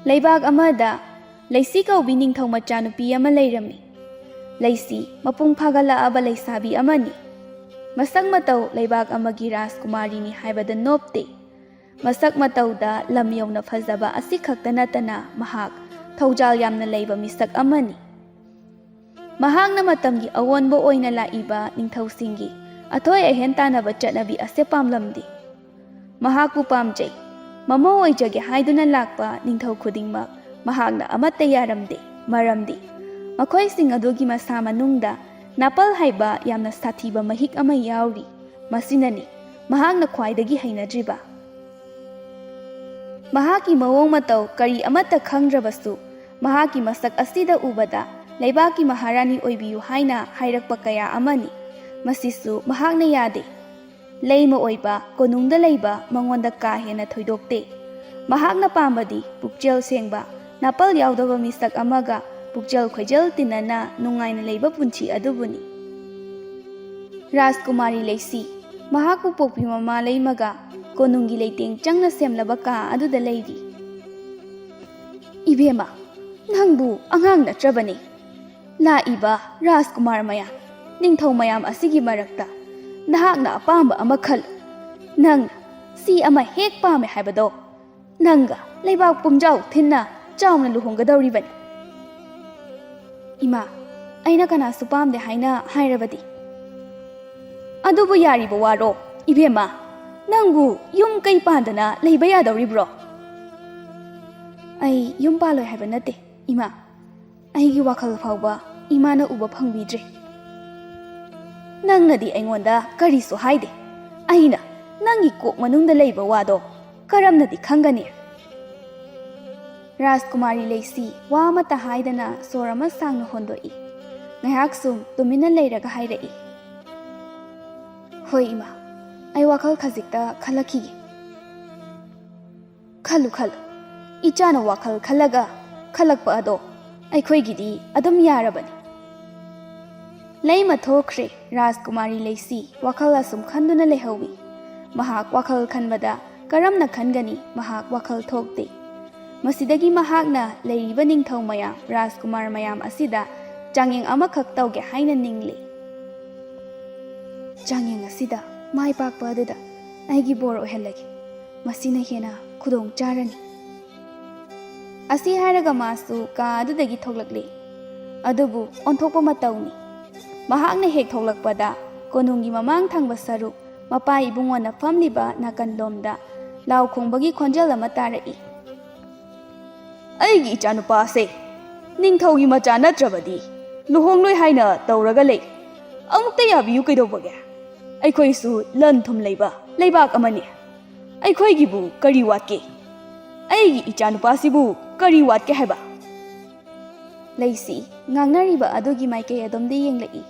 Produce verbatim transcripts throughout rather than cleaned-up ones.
ꯂꯩꯕꯥꯛ ꯑꯃꯗ ꯂꯩꯁꯤ ꯀꯧꯕꯤ ꯅꯤꯡꯊꯧ ꯃꯆꯥꯅꯨꯄꯤ ꯑꯃ ꯂꯩꯔꯝꯃꯤ꯫ ꯂꯩꯁꯤ ꯃꯄꯨꯡ ꯐꯥꯒꯠꯂꯛꯑꯕ ꯂꯩꯁꯥꯕꯤ ꯑꯃꯅꯤ꯫ ꯃꯁꯛ ꯃꯇꯧ ꯂꯩꯕꯥꯛ ꯑꯃꯒꯤ ꯔꯥꯖꯀꯨꯃꯥꯔꯤꯅꯤ ꯍꯥꯏꯕꯗ ꯅꯣꯞꯇꯦ꯫ ꯃꯁꯛ ꯃꯇꯧꯗ ꯂꯝ ꯌꯧꯅ ꯐꯖꯕ ꯑꯁꯤꯈꯛꯇ ꯅꯠꯇꯅ ꯃꯍꯥꯛ ꯊꯧꯖꯥꯜ ꯌꯥꯝꯅ ꯂꯩꯕ ꯃꯤꯁꯛ ꯑꯃꯅꯤ꯫ ꯃꯍꯥꯛꯅ ꯃꯇꯝꯒꯤ ꯑꯑꯣꯟꯕ ꯑꯣꯏꯅ ꯂꯥꯛꯏꯕ ꯅꯤꯡꯊꯧꯁꯤꯡꯒꯤ ꯑꯊꯣꯏ ꯑꯍꯦꯟ ꯇꯥꯟꯅꯕ ꯆꯠꯅꯕꯤ ꯑꯁꯦ ꯄꯥꯝꯂꯝꯗꯦ꯫ ꯃꯍꯥꯛꯄꯨ ꯄꯥꯝꯖꯩ, ꯃꯃꯧ ꯑꯣꯏꯖꯒꯦ ꯍꯥꯏꯗꯨꯅ ꯂꯥꯛꯄ ꯅꯤꯡꯊꯧ ꯈꯨꯗꯤꯡꯃꯛ ꯃꯍꯥꯛꯅ ꯑꯃꯠꯇ ꯌꯥꯔꯝꯗꯦ꯫ ꯃꯔꯝꯗꯤ ꯃꯈꯣꯏꯁꯤꯡ ꯑꯗꯨꯒꯤ ꯃꯁꯥ ꯃꯅꯨꯡꯗ ꯅꯥꯄꯜ ꯍꯥꯏꯕ ꯌꯥꯝꯅ ꯁꯥꯊꯤꯕ ꯃꯍꯤꯛ ꯑꯃ ꯌꯥꯎꯔꯤ꯫ ꯃꯁꯤꯅꯅꯤ ꯃꯍꯥꯛꯅ ꯈ꯭ꯋꯥꯏꯗꯒꯤ ꯍꯩꯅꯗ꯭ꯔꯤꯕ꯫ ꯃꯍꯥꯛꯀꯤ ꯃꯑꯣꯡ ꯃꯇꯧ ꯀꯔꯤ ꯑꯃꯠꯇ ꯈꯪꯗ꯭ꯔꯕꯁꯨ, ꯃꯍꯥꯛꯀꯤ ꯃꯁꯛ ꯑꯁꯤꯗ ꯎꯕꯗ ꯂꯩꯕꯥꯛꯀꯤ ꯃꯍꯥꯔꯥꯅꯤ ꯑꯣꯏꯕꯤꯌꯨ ꯍꯥꯏꯅ ꯍꯥꯏꯔꯛꯄ ꯀꯌꯥ ꯑꯃꯅꯤ꯫ ꯃꯁꯤꯁꯨ ꯃꯍꯥꯛꯅ ꯌꯥꯗꯦ꯫ ꯂꯩꯃ ꯑꯣꯏꯕ ꯀꯣꯅꯨꯡꯗ ꯂꯩꯕ ꯃꯉꯣꯟꯗ ꯀꯥ ꯍꯦꯟꯅ ꯊꯣꯏꯗꯣꯛꯇꯦ꯫ ꯃꯍꯥꯛꯅ ꯄꯥꯝꯕꯗꯤ ꯄꯨꯛꯆꯦꯜ ꯁꯦꯡꯕ, ꯅꯥꯄꯜ ꯌꯥꯎꯗꯕ ꯃꯤꯁꯛ ꯑꯃꯒ ꯄꯨꯛꯆꯦꯜ ꯈꯣꯏꯖꯦꯜ ꯇꯤꯟꯅꯅ ꯅꯨꯡꯉꯥꯏꯅ ꯂꯩꯕ ꯄꯨꯟꯁꯤ ꯑꯗꯨꯕꯨꯅꯤ꯫ ꯔꯥꯖꯀꯨꯃꯥꯔꯤ ꯂꯩꯁꯤ ꯃꯍꯥꯛꯄꯨ ꯄꯣꯛꯄꯤ ꯃꯃꯥ ꯂꯩꯃꯒ ꯀꯣꯅꯨꯡꯒꯤ ꯂꯩꯇꯦꯡ ꯆꯪꯅ ꯁꯦꯝꯂꯕ ꯀꯥ ꯑꯗꯨꯗ ꯂꯩꯔꯤ꯫ ꯏꯕꯦꯝꯃ, ꯅꯪꯕꯨ ꯑꯉꯥꯡ ꯅꯠꯇ꯭ꯔꯕꯅꯤ꯫ ꯂꯥꯛꯏꯕ ꯔꯥꯖꯀꯨꯃꯥꯔ ꯃꯌꯥꯝ, ꯅꯤꯡꯊꯧ ꯃꯌꯥꯝ ꯑꯁꯤꯒꯤ ꯃꯔꯛꯇ ꯅꯍꯥꯛꯅ ꯑꯄꯥꯝꯕ ꯑꯃ ꯈꯜꯂꯨ꯫ ꯅꯪꯅ ꯁꯤ ꯑꯃ ꯍꯦꯛ ꯄꯥꯝꯃꯦ ꯍꯥꯏꯕꯗꯣ, ꯅꯪꯒ ꯂꯩꯕꯥꯛ ꯄꯨꯝꯖꯥꯎ ꯊꯤꯟꯅ ꯆꯥꯎꯅ ꯂꯨꯍꯣꯡꯒꯗꯧꯔꯤꯕꯅꯤ꯫ ꯏꯃꯥ, ꯑꯩꯅ ꯀꯅꯥꯁꯨ ꯄꯥꯝꯗꯦ ꯍꯥꯏꯅ ꯍꯥꯏꯔꯕꯗꯤ? ꯑꯗꯨꯕꯨ ꯌꯥꯔꯤꯕ ꯋꯥꯔꯣ? ꯏꯕꯦꯝꯃ, ꯅꯪꯕꯨ ꯌꯨꯝ ꯀꯩ ꯄꯥꯟꯗꯅ ꯂꯩꯕ ꯌꯥꯗꯧꯔꯤꯕ꯭ꯔꯣ? ꯑꯩ ꯌꯨꯝ ꯄꯥꯜꯂꯣꯏ ꯍꯥꯏꯕ ꯅꯠꯇꯦ, ꯏꯃꯥ꯫ ꯑꯩꯒꯤ ꯋꯥꯈꯜ ꯐꯥꯎꯕ ꯏꯃꯥꯅ ꯎꯕ ꯐꯪꯕꯤꯗ꯭ꯔꯤ꯫ ꯅꯪꯅꯗꯤ ꯑꯩꯉꯣꯟꯗ ꯀꯔꯤꯁꯨ ꯍꯥꯏꯗꯦ꯫ ꯑꯩꯅ ꯅꯪꯒꯤ ꯀꯣꯛ ꯃꯅꯨꯡꯗ ꯂꯩꯕ ꯋꯥꯗꯣ ꯀꯔꯝꯅꯗꯤ ꯈꯪꯒꯅꯤ? ꯔꯥꯖꯀꯨꯃꯥꯔꯤ ꯂꯩꯁꯤ ꯋꯥ ꯑꯃꯠꯇ ꯍꯥꯏꯗꯅ ꯁꯣꯔ ꯑꯃ ꯁꯥꯡꯅ ꯍꯣꯟꯗꯣꯛꯏ꯫ ꯉꯥꯏꯍꯥꯛ ꯁꯨꯝ ꯇꯨꯃꯤꯟꯅ ꯂꯩꯔꯒ ꯍꯥꯏꯔꯛꯏ, "ꯍꯣꯏ ꯏꯃꯥ, ꯑꯩ ꯋꯥꯈꯜ ꯈꯖꯤꯛꯇ ꯈꯜꯂꯛꯈꯤꯒꯦ꯫" "ꯈꯜꯂꯨ, ꯈꯜꯂꯨ꯫ ꯏꯆꯥꯅ ꯋꯥꯈꯜ ꯈꯜꯂꯒ ꯈꯜꯂꯛꯄ ꯑꯗꯣ ꯑꯩꯈꯣꯏꯒꯤꯗꯤ ꯑꯗꯨꯝ ꯌꯥꯔꯕꯅꯤ꯫" ꯂꯩꯃ ꯊꯣꯛꯈ꯭ꯔꯦ꯫ ꯔꯥꯖꯀꯨꯃꯥꯔꯤ ꯂꯩꯁꯤ ꯋꯥꯈꯜ ꯑꯁꯨꯝ ꯈꯟꯗꯨꯅ ꯂꯩꯍꯧꯏ꯫ ꯃꯍꯥꯛ ꯋꯥꯈꯜ ꯈꯟꯕꯗ ꯀꯔꯝꯅ ꯈꯟꯒꯅꯤ? ꯃꯍꯥꯛ ꯋꯥꯈꯜ ꯊꯣꯛꯇꯦ꯫ ꯃꯁꯤꯗꯒꯤ ꯃꯍꯥꯛꯅ ꯂꯩꯔꯤꯕ ꯅꯤꯡꯊꯧ ꯃꯌꯥꯝ, ꯔꯥꯖꯀꯨꯃꯥꯔ ꯃꯌꯥꯝ ꯑꯁꯤꯗ ꯆꯥꯡꯌꯦꯡ ꯑꯃꯈꯛ ꯇꯧꯒꯦ ꯍꯥꯏꯅ ꯅꯤꯡꯂꯤ꯫ ꯆꯥꯡꯌꯦꯡ ꯑꯁꯤꯗ ꯃꯥꯏ ꯄꯥꯛꯄ ꯑꯗꯨꯗ ꯑꯩꯒꯤ ꯕꯣꯔ ꯑꯣꯏꯍꯜꯂꯒꯦ꯫ ꯃꯁꯤꯅ ꯍꯦꯟꯅ ꯈꯨꯗꯣꯡ ꯆꯥꯔꯅꯤ꯫ ꯑꯁꯤ ꯍꯥꯏꯔꯒ ꯃꯥꯁꯨ ꯀꯥ ꯑꯗꯨꯗꯒꯤ ꯊꯣꯛꯂꯛꯂꯤ꯫ ꯑꯗꯨꯕꯨ ꯑꯣꯟꯊꯣꯛꯄ ꯃꯇꯧꯅꯤ꯫ ꯃꯍꯥꯛꯅ ꯍꯦꯛ ꯊꯣꯛꯂꯛꯄꯗ ꯀꯣꯅꯨꯡꯒꯤ ꯃꯃꯥꯡ ꯊꯪꯕ ꯁꯔꯨꯛ ꯃꯄꯥ ꯏꯕꯨꯡꯉꯣꯅ ꯐꯝꯂꯤꯕ ꯅꯥꯀꯟꯂꯣꯝꯗ ꯂꯥꯎ ꯈꯣꯡꯕꯒꯤ ꯈꯣꯟꯖꯦꯜ ꯑꯃ ꯇꯥꯔꯛꯏ꯫ "ꯑꯩꯒꯤ ꯏꯆꯥꯅꯨꯄꯥꯁꯦ ꯅꯤꯡꯊꯧꯒꯤ ꯃꯆꯥ ꯅꯠꯇ꯭ꯔꯕꯗꯤ ꯂꯨꯍꯣꯡꯂꯣꯏ ꯍꯥꯏꯅ ꯇꯧꯔꯒ ꯂꯩ꯫ ꯑꯃꯨꯛꯇ ꯌꯥꯕꯤꯌꯨ ꯀꯩꯗꯧꯕꯒꯦ? ꯑꯩꯈꯣꯏꯁꯨ ꯂꯟ ꯊꯨꯝ ꯂꯩꯕ ꯂꯩꯕꯥꯛ ꯑꯃꯅꯤ꯫ ꯑꯩꯈꯣꯏꯒꯤꯕꯨ ꯀꯔꯤ ꯋꯥꯠꯀꯦ? ꯑꯩꯒꯤ ꯏꯆꯥꯅꯨꯄꯥꯁꯤꯕꯨ ꯀꯔꯤ ꯋꯥꯠꯀꯦ ꯍꯥꯏꯕ?" ꯂꯩꯁꯤ ꯉꯥꯡꯅꯔꯤꯕ ꯑꯗꯨꯒꯤ ꯃꯥꯏꯀꯩ ꯑꯗꯨꯝꯗꯤ ꯌꯦꯡꯂꯛꯏ꯫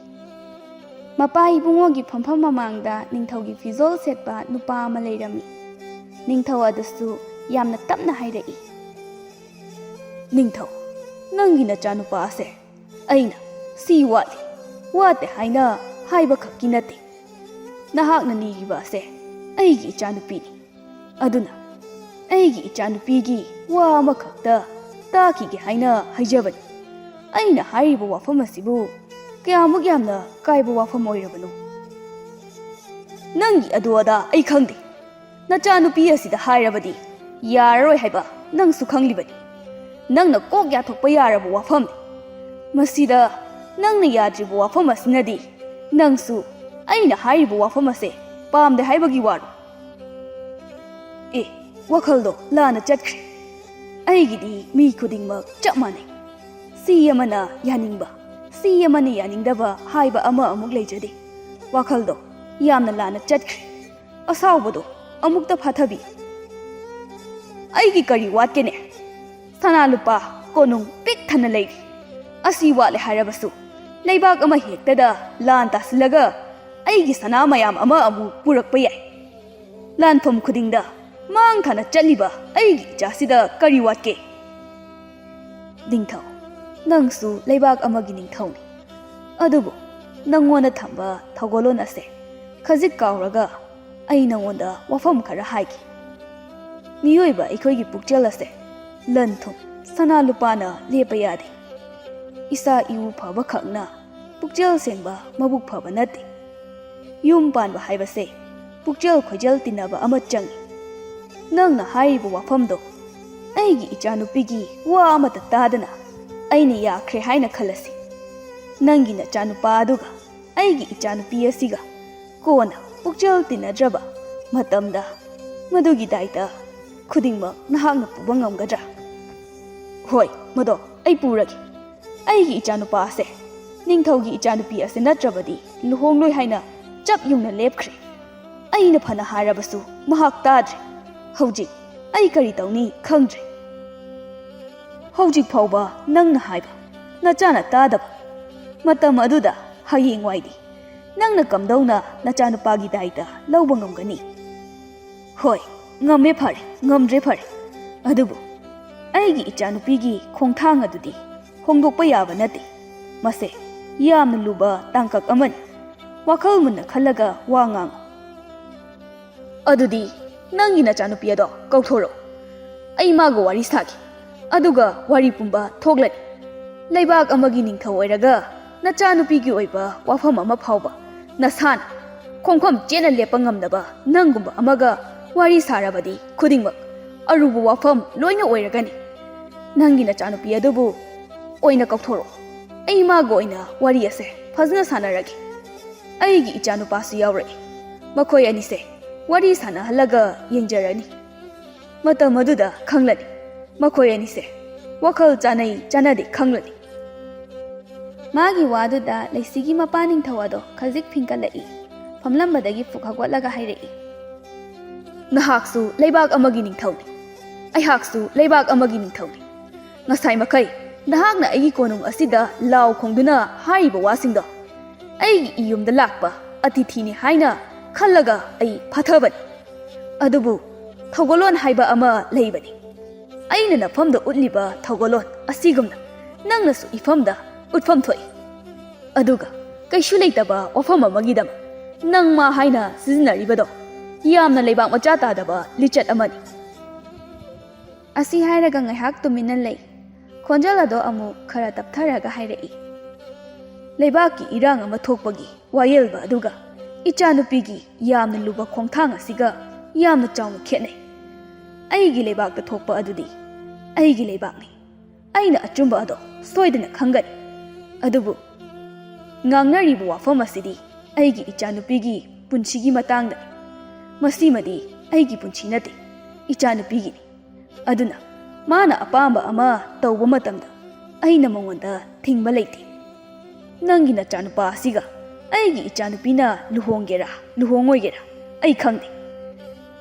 ꯃꯄꯥ ꯏꯕꯨꯡꯉꯣꯒꯤ ꯐꯝꯐꯝ ꯃꯃꯥꯡꯗ ꯅꯤꯡꯊꯧꯒꯤ ꯐꯤꯖꯣꯜ ꯁꯦꯠꯄ ꯅꯨꯄꯥ ꯑꯃ ꯂꯩꯔꯝꯃꯤ꯫ ꯅꯤꯡꯊꯧ ꯑꯗꯨꯁꯨ ꯌꯥꯝꯅ ꯇꯞꯅ ꯍꯥꯏꯔꯛꯏ꯫ "ꯅꯤꯡꯊꯧ, ꯅꯪꯒꯤ ꯅꯆꯥꯅꯨꯄꯥ ꯑꯁꯦ ꯑꯩꯅ ꯁꯤ ꯋꯥꯠꯂꯤ, ꯋꯥꯠꯇꯦ ꯍꯥꯏꯅ ꯍꯥꯏꯕ ꯈꯛꯀꯤ ꯅꯠꯇꯦ꯫ ꯅꯍꯥꯛꯅ ꯅꯤꯔꯤꯕ ꯑꯁꯦ ꯑꯩꯒꯤ ꯏꯆꯥꯅꯨꯄꯤꯅꯤ꯫ ꯑꯗꯨꯅ ꯑꯩꯒꯤ ꯏꯆꯥꯅꯨꯄꯤꯒꯤ ꯋꯥ ꯑꯃꯈꯛꯇ ꯇꯥꯈꯤꯒꯦ ꯍꯥꯏꯅ ꯍꯥꯏꯖꯕꯅꯤ꯫ ꯑꯩꯅ ꯍꯥꯏꯔꯤꯕ ꯋꯥꯐꯝ ꯑꯁꯤꯕꯨ ꯀꯌꯥꯃꯨꯛ ꯌꯥꯝꯅ ꯀꯥꯏꯕ ꯋꯥꯐꯝ ꯑꯣꯏꯔꯕꯅꯣ?" "ꯅꯪꯒꯤ ꯑꯗꯨ ꯑꯗꯥ ꯑꯩ ꯈꯪꯗꯦ꯫ ꯅꯆꯥꯅꯨꯄꯤ ꯑꯁꯤꯗ ꯍꯥꯏꯔꯕꯗꯤ ꯌꯥꯔꯔꯣꯏ ꯍꯥꯏꯕ ꯅꯪꯁꯨ ꯈꯪꯂꯤꯕꯅꯤ꯫ ꯅꯪꯅ ꯀꯣꯛ ꯌꯥꯊꯣꯛꯄ ꯌꯥꯔꯕ ꯋꯥꯐꯝꯅꯤ꯫ ꯃꯁꯤꯗ ꯅꯪꯅ ꯌꯥꯗ꯭ꯔꯤꯕ ꯋꯥꯐꯝ ꯑꯁꯤꯅꯗꯤ ꯅꯪꯁꯨ ꯑꯩꯅ ꯍꯥꯏꯔꯤꯕ ꯋꯥꯐꯝ ꯑꯁꯦ ꯄꯥꯝꯗꯦ ꯍꯥꯏꯕꯒꯤ ꯋꯥꯔꯣ?" "ꯑꯦ, ꯋꯥꯈꯜꯗꯣ ꯂꯥꯟꯅ ꯆꯠꯈ꯭ꯔꯦ꯫ ꯑꯩꯒꯤꯗꯤ ꯃꯤ ꯈꯨꯗꯤꯡꯃꯛ ꯆꯞ ꯃꯥꯟꯅꯩ꯫ ꯁꯤ ꯑꯃꯅ ꯌꯥꯅꯤꯡꯕ, ꯁꯤ ꯑꯃꯅ ꯌꯥꯅꯤꯡꯗꯕ ꯍꯥꯏꯕ ꯑꯃ ꯑꯃꯨꯛ ꯂꯩꯖꯗꯦ꯫ ꯋꯥꯈꯜꯗꯣ ꯌꯥꯝꯅ ꯂꯥꯟꯅ ꯆꯠꯈ꯭ꯔꯦ꯫ ꯑꯁꯥꯎꯕꯗꯣ ꯑꯃꯨꯛꯇ ꯐꯥꯊꯕꯤ꯫ ꯑꯩꯒꯤ ꯀꯔꯤ ꯋꯥꯠꯀꯦꯅꯦ? ꯁꯅꯥ ꯂꯨꯄꯥ ꯀꯣꯅꯨꯡ ꯄꯤꯛ ꯊꯟꯅ ꯂꯩꯔꯤ꯫ ꯑꯁꯤ ꯋꯥꯠꯂꯦ ꯍꯥꯏꯔꯕꯁꯨ ꯂꯩꯕꯥꯛ ꯑꯃ ꯍꯦꯛꯇꯗ ꯂꯥꯟ ꯇꯥꯁꯤꯜꯂꯒ ꯑꯩꯒꯤ ꯁꯅꯥ ꯃꯌꯥꯝ ꯑꯃ ꯑꯃꯨꯛ ꯄꯨꯔꯛꯄ ꯌꯥꯏ꯫ ꯂꯥꯟꯐꯝ ꯈꯨꯗꯤꯡꯗ ꯃꯥꯡ ꯊꯥꯅ ꯆꯠꯂꯤꯕ ꯑꯩꯒꯤ ꯏꯆꯥꯁꯤꯗ ꯀꯔꯤ ꯋꯥꯠꯀꯦ?" "ꯅꯤꯡꯊꯧ, ꯅꯪꯁꯨ ꯂꯩꯕꯥꯛ ꯑꯃꯒꯤ ꯅꯤꯡꯊꯧꯅꯤ꯫ ꯑꯗꯨꯕꯨ ꯅꯪꯉꯣꯟꯗ ꯊꯝꯕ ꯊꯧꯒꯜꯂꯣꯟ ꯑꯁꯦ ꯈꯖꯤꯛ ꯀꯥꯎꯔꯒ ꯑꯩ ꯅꯉꯣꯟꯗ ꯋꯥꯐꯝ ꯈꯔ ꯍꯥꯏꯒꯦ꯫ ꯃꯤꯑꯣꯏꯕ ꯑꯩꯈꯣꯏꯒꯤ ꯄꯨꯛꯆꯦꯜ ꯑꯁꯦ ꯂꯟ ꯊꯨꯝ, ꯁꯅꯥ ꯂꯨꯄꯥꯅ ꯂꯦꯞꯄ ꯌꯥꯗꯦ꯫ ꯏꯁꯥ ꯏꯎ ꯐꯕ ꯈꯛꯅ ꯄꯨꯛꯆꯦꯜ ꯁꯦꯡꯕ, ꯃꯕꯨꯛ ꯐꯕ ꯅꯠꯇꯦ꯫ ꯌꯨꯝ ꯄꯥꯟꯕ ꯍꯥꯏꯕꯁꯦ ꯄꯨꯛꯆꯦꯜ ꯈꯣꯏꯖꯦꯜ ꯇꯤꯟꯅꯕ ꯑꯃ ꯆꯪꯏ꯫ ꯅꯪꯅ ꯍꯥꯏꯔꯤꯕ ꯋꯥꯐꯝꯗꯣ ꯑꯩꯒꯤ ꯏꯆꯥꯅꯨꯄꯤꯒꯤ ꯋꯥ ꯑꯃꯠꯇ ꯇꯥꯗꯅ ꯑꯩꯅ ꯌꯥꯈ꯭ꯔꯦ ꯍꯥꯏꯅ ꯈꯜꯂꯁꯤ꯫ ꯅꯪꯒꯤ ꯅꯆꯥꯅꯨꯄꯥ ꯑꯗꯨꯒ ꯑꯩꯒꯤ ꯏꯆꯥꯅꯨꯄꯤ ꯑꯁꯤꯒ ꯀꯣꯟꯅ ꯄꯨꯛꯆꯦꯜ ꯇꯤꯟꯅꯗ꯭ꯔꯕ ꯃꯇꯝꯗ ꯃꯗꯨꯒꯤ ꯗꯥꯏꯇ ꯈꯨꯗꯤꯡꯃꯛ ꯅꯍꯥꯛꯅ ꯄꯨꯕ ꯉꯝꯒꯗ꯭ꯔꯥ? ꯍꯣꯏ, ꯃꯗꯣ ꯑꯩ ꯄꯨꯔꯒꯦ꯫ ꯑꯩꯒꯤ ꯏꯆꯥꯅꯨꯄꯥ ꯑꯁꯦ ꯅꯤꯡꯊꯧꯒꯤ ꯏꯆꯥꯅꯨꯄꯤ ꯑꯁꯤ ꯅꯠꯇ꯭ꯔꯕꯗꯤ ꯂꯨꯍꯣꯡꯂꯣꯏ ꯍꯥꯏꯅ ꯆꯞ ꯌꯨꯡꯅ ꯂꯦꯞꯈ꯭ꯔꯦ꯫ ꯑꯩꯅ ꯐꯅ ꯍꯥꯏꯔꯕꯁꯨ ꯃꯍꯥꯛ ꯇꯥꯗ꯭ꯔꯦ꯫ ꯍꯧꯖꯤꯛ ꯑꯩ ꯀꯔꯤ ꯇꯧꯅꯤ ꯈꯪꯗ꯭ꯔꯦ꯫ ꯍꯧꯖꯤꯛ ꯐꯥꯎꯕ ꯅꯪꯅ ꯍꯥꯏꯕ ꯅꯆꯥꯅ ꯇꯥꯗꯕ꯫ ꯃꯇꯝ ꯑꯗꯨꯗ ꯍꯌꯦꯡꯋꯥꯏꯗꯤ ꯅꯪꯅ ꯀꯝꯗꯧꯅ ꯅꯆꯥꯅꯨꯄꯥꯒꯤ ꯗꯥꯏꯇ ꯂꯧꯕ ꯉꯝꯒꯅꯤ? ꯍꯣꯏ, ꯉꯝꯃꯦ ꯐꯔꯦ, ꯉꯝꯗ꯭ꯔꯦ ꯐꯔꯦ꯫ ꯑꯗꯨꯕꯨ ꯑꯩꯒꯤ ꯏꯆꯥꯅꯨꯄꯤꯒꯤ ꯈꯣꯡꯊꯥꯡ ꯑꯗꯨꯗꯤ ꯍꯣꯡꯗꯣꯛꯄ ꯌꯥꯕ ꯅꯠꯇꯦ꯫ ꯃꯁꯦ ꯌꯥꯝꯅ ꯂꯨꯕ ꯇꯥꯡꯀꯛ ꯑꯃꯅꯤ꯫ ꯋꯥꯈꯜ ꯃꯨꯟꯅ ꯈꯜꯂꯒ ꯋꯥ ꯉꯥꯡꯉꯨ꯫ ꯑꯗꯨꯗꯤ ꯅꯪꯒꯤ ꯅꯆꯥꯅꯨꯄꯤ ꯑꯗꯣ ꯀꯧꯊꯣꯔꯛꯎ꯫ ꯑꯩ ꯃꯥꯒ ꯋꯥꯔꯤ ꯁꯥꯒꯦ꯫ ꯑꯗꯨꯒ ꯋꯥꯔꯤ ꯄꯨꯝꯕ ꯊꯣꯛꯂꯅꯤ꯫ ꯂꯩꯕꯥꯛ ꯑꯃꯒꯤ ꯅꯤꯡꯊꯧ ꯑꯣꯏꯔꯒ ꯅꯆꯥꯅꯨꯄꯤꯒꯤ ꯑꯣꯏꯕ ꯋꯥꯐꯝ ꯑꯃ ꯐꯥꯎꯕ ꯅꯁꯥꯅ ꯈꯣꯡꯐꯝ ꯆꯦꯠꯅ ꯂꯦꯞꯄ ꯉꯝꯗꯕ ꯅꯪꯒꯨꯝꯕ ꯑꯃꯒ ꯋꯥꯔꯤ ꯁꯥꯔꯕꯗꯤ ꯈꯨꯗꯤꯡꯃꯛ ꯑꯔꯨꯕ ꯋꯥꯐꯝ ꯂꯣꯏꯅ ꯑꯣꯏꯔꯒꯅꯤ꯫ ꯅꯪꯒꯤ ꯅꯆꯥꯅꯨꯄꯤ ꯑꯗꯨꯕꯨ ꯑꯣꯏꯅ ꯀꯧꯊꯣꯔꯛꯑꯣ꯫ ꯑꯩ ꯃꯥꯒ ꯑꯣꯏꯅ ꯋꯥꯔꯤ ꯑꯁꯦ ꯐꯖꯅ ꯁꯥꯟꯅꯔꯒꯦ꯫ ꯑꯩꯒꯤ ꯏꯆꯥꯅꯨꯄꯥꯁꯨ ꯌꯥꯎꯔꯛꯏ꯫ ꯃꯈꯣꯏ ꯑꯅꯤꯁꯦ ꯋꯥꯔꯤ ꯁꯥꯟꯅꯍꯜꯂꯒ ꯌꯦꯡꯖꯔꯅꯤ꯫ ꯃꯇꯝ ꯑꯗꯨꯗ ꯈꯪꯂꯅꯤ꯫ ꯃꯈꯣꯏ ꯑꯅꯤꯁꯦ ꯋꯥꯈꯜ ꯆꯥꯅꯩ ꯆꯥꯅꯗꯦ ꯈꯪꯂꯅꯤ꯫ ꯃꯥꯒꯤ ꯋꯥꯗꯨꯗ ꯂꯩꯁꯤꯒꯤ ꯃꯄꯥ ꯅꯤꯡꯊꯧ ꯑꯗꯣ ꯈꯖꯤꯛ ꯐꯤꯡꯀꯠꯂꯛꯏ꯫ ꯐꯝꯂꯝꯕꯗꯒꯤ ꯐꯨꯛ ꯍꯧꯒꯠꯂꯒ ꯍꯥꯏꯔꯛꯏ꯫ ꯅꯍꯥꯛꯁꯨ ꯂꯩꯕꯥꯛ ꯑꯃꯒꯤ ꯅꯤꯡꯊꯧꯅꯤ꯫ ꯑꯩꯍꯥꯛꯁꯨ ꯂꯩꯕꯥꯛ ꯑꯃꯒꯤ ꯅꯤꯡꯊꯧꯅꯤ꯫ ꯉꯁꯥꯏ ꯃꯈꯩ ꯅꯍꯥꯛꯅ ꯑꯩꯒꯤ ꯀꯣꯅꯨꯡ ꯑꯁꯤꯗ ꯂꯥꯎ ꯈꯣꯡꯗꯨꯅ ꯍꯥꯏꯔꯤꯕ ꯋꯥꯁꯤꯡꯗꯣ ꯑꯩꯒꯤ ꯏꯌꯨꯝꯗ ꯂꯥꯛꯄ ꯑꯇꯤꯊꯤꯅꯤ ꯍꯥꯏꯅ ꯈꯜꯂꯒ ꯑꯩ ꯐꯥꯊꯕꯅꯤ꯫ ꯑꯗꯨꯕꯨ ꯊꯧꯒꯜꯂꯣꯟ ꯍꯥꯏꯕ ꯑꯃ ꯂꯩꯕꯅꯤ꯫ ꯑꯩꯅ ꯅꯐꯝꯗ ꯎꯠꯂꯤꯕ ꯊꯧꯒꯜꯂꯣꯟ ꯑꯁꯤꯒꯨꯝꯅ ꯅꯪꯅꯁꯨ ꯏꯐꯝꯗ ꯎꯠꯐꯝ ꯊꯣꯛꯏ꯫ ꯑꯗꯨꯒ ꯀꯩꯁꯨ ꯂꯩꯇꯕ ꯋꯥꯐꯝ ꯑꯃꯒꯤꯗꯃꯛ ꯅꯪ ꯃꯥ ꯍꯥꯏꯅ ꯁꯤꯖꯤꯟꯅꯔꯤꯕꯗꯣ ꯌꯥꯝꯅ ꯂꯩꯕꯥꯛ ꯃꯆꯥ ꯇꯥꯗꯕ ꯂꯤꯆꯠ ꯑꯃꯅꯤ꯫ ꯑꯁꯤ ꯍꯥꯏꯔꯒ ꯉꯥꯏꯍꯥꯛ ꯇꯨꯃꯤꯟꯅ ꯂꯩ꯫ ꯈꯣꯟꯖꯦꯜ ꯑꯗꯣ ꯑꯃꯨꯛ ꯈꯔ ꯇꯞꯊꯔꯒ ꯍꯥꯏꯔꯛꯏ, "ꯂꯩꯕꯥꯛꯀꯤ ꯏꯔꯥꯡ ꯑꯃ ꯊꯣꯛꯄꯒꯤ ꯋꯥꯌꯦꯜꯕ ꯑꯗꯨꯒ ꯏꯆꯥꯅꯨꯄꯤꯒꯤ ꯌꯥꯝꯅ ꯂꯨꯕ ꯈꯣꯡꯊꯥꯡ ꯑꯁꯤꯒ ꯌꯥꯝꯅ ꯆꯥꯎꯅ ꯈꯦꯠꯅꯩ꯫ ꯑꯩꯒꯤ ꯂꯩꯕꯥꯛꯇ ꯊꯣꯛꯄ ꯑꯗꯨꯗꯤ ꯑꯩꯒꯤ ꯂꯩꯕꯥꯛꯅꯤ꯫ ꯑꯩꯅ ꯑꯆꯨꯝꯕ ꯑꯗꯣ ꯁꯣꯏꯗꯅ ꯈꯪꯒꯅꯤ꯫ ꯑꯗꯨꯕꯨ ꯉꯥꯡꯅꯔꯤꯕ ꯋꯥꯐꯝ ꯑꯁꯤꯗꯤ ꯑꯩꯒꯤ ꯏꯆꯥꯅꯨꯄꯤꯒꯤ ꯄꯨꯟꯁꯤꯒꯤ ꯃꯇꯥꯡꯗꯅꯤ꯫ ꯃꯁꯤꯃꯗꯤ ꯑꯩꯒꯤ ꯄꯨꯟꯁꯤ ꯅꯠꯇꯦ, ꯏꯆꯥꯅꯨꯄꯤꯒꯤꯅꯤ꯫ ꯑꯗꯨꯅ ꯃꯥꯅ ꯑꯄꯥꯝꯕ ꯑꯃ ꯇꯧꯕ ꯃꯇꯝꯗ ꯑꯩꯅ ꯃꯉꯣꯟꯗ ꯊꯤꯡꯕ ꯂꯩꯇꯦ꯫ ꯅꯪꯒꯤ ꯅꯆꯥꯅꯨꯄꯥ ꯑꯁꯤꯒ ꯑꯩꯒꯤ ꯏꯆꯥꯅꯨꯄꯤꯅ ꯂꯨꯍꯣꯡꯒꯦꯔꯥ ꯂꯨꯍꯣꯡꯉꯣꯏꯒꯦꯔꯥ ꯑꯩ ꯈꯪꯗꯦ꯫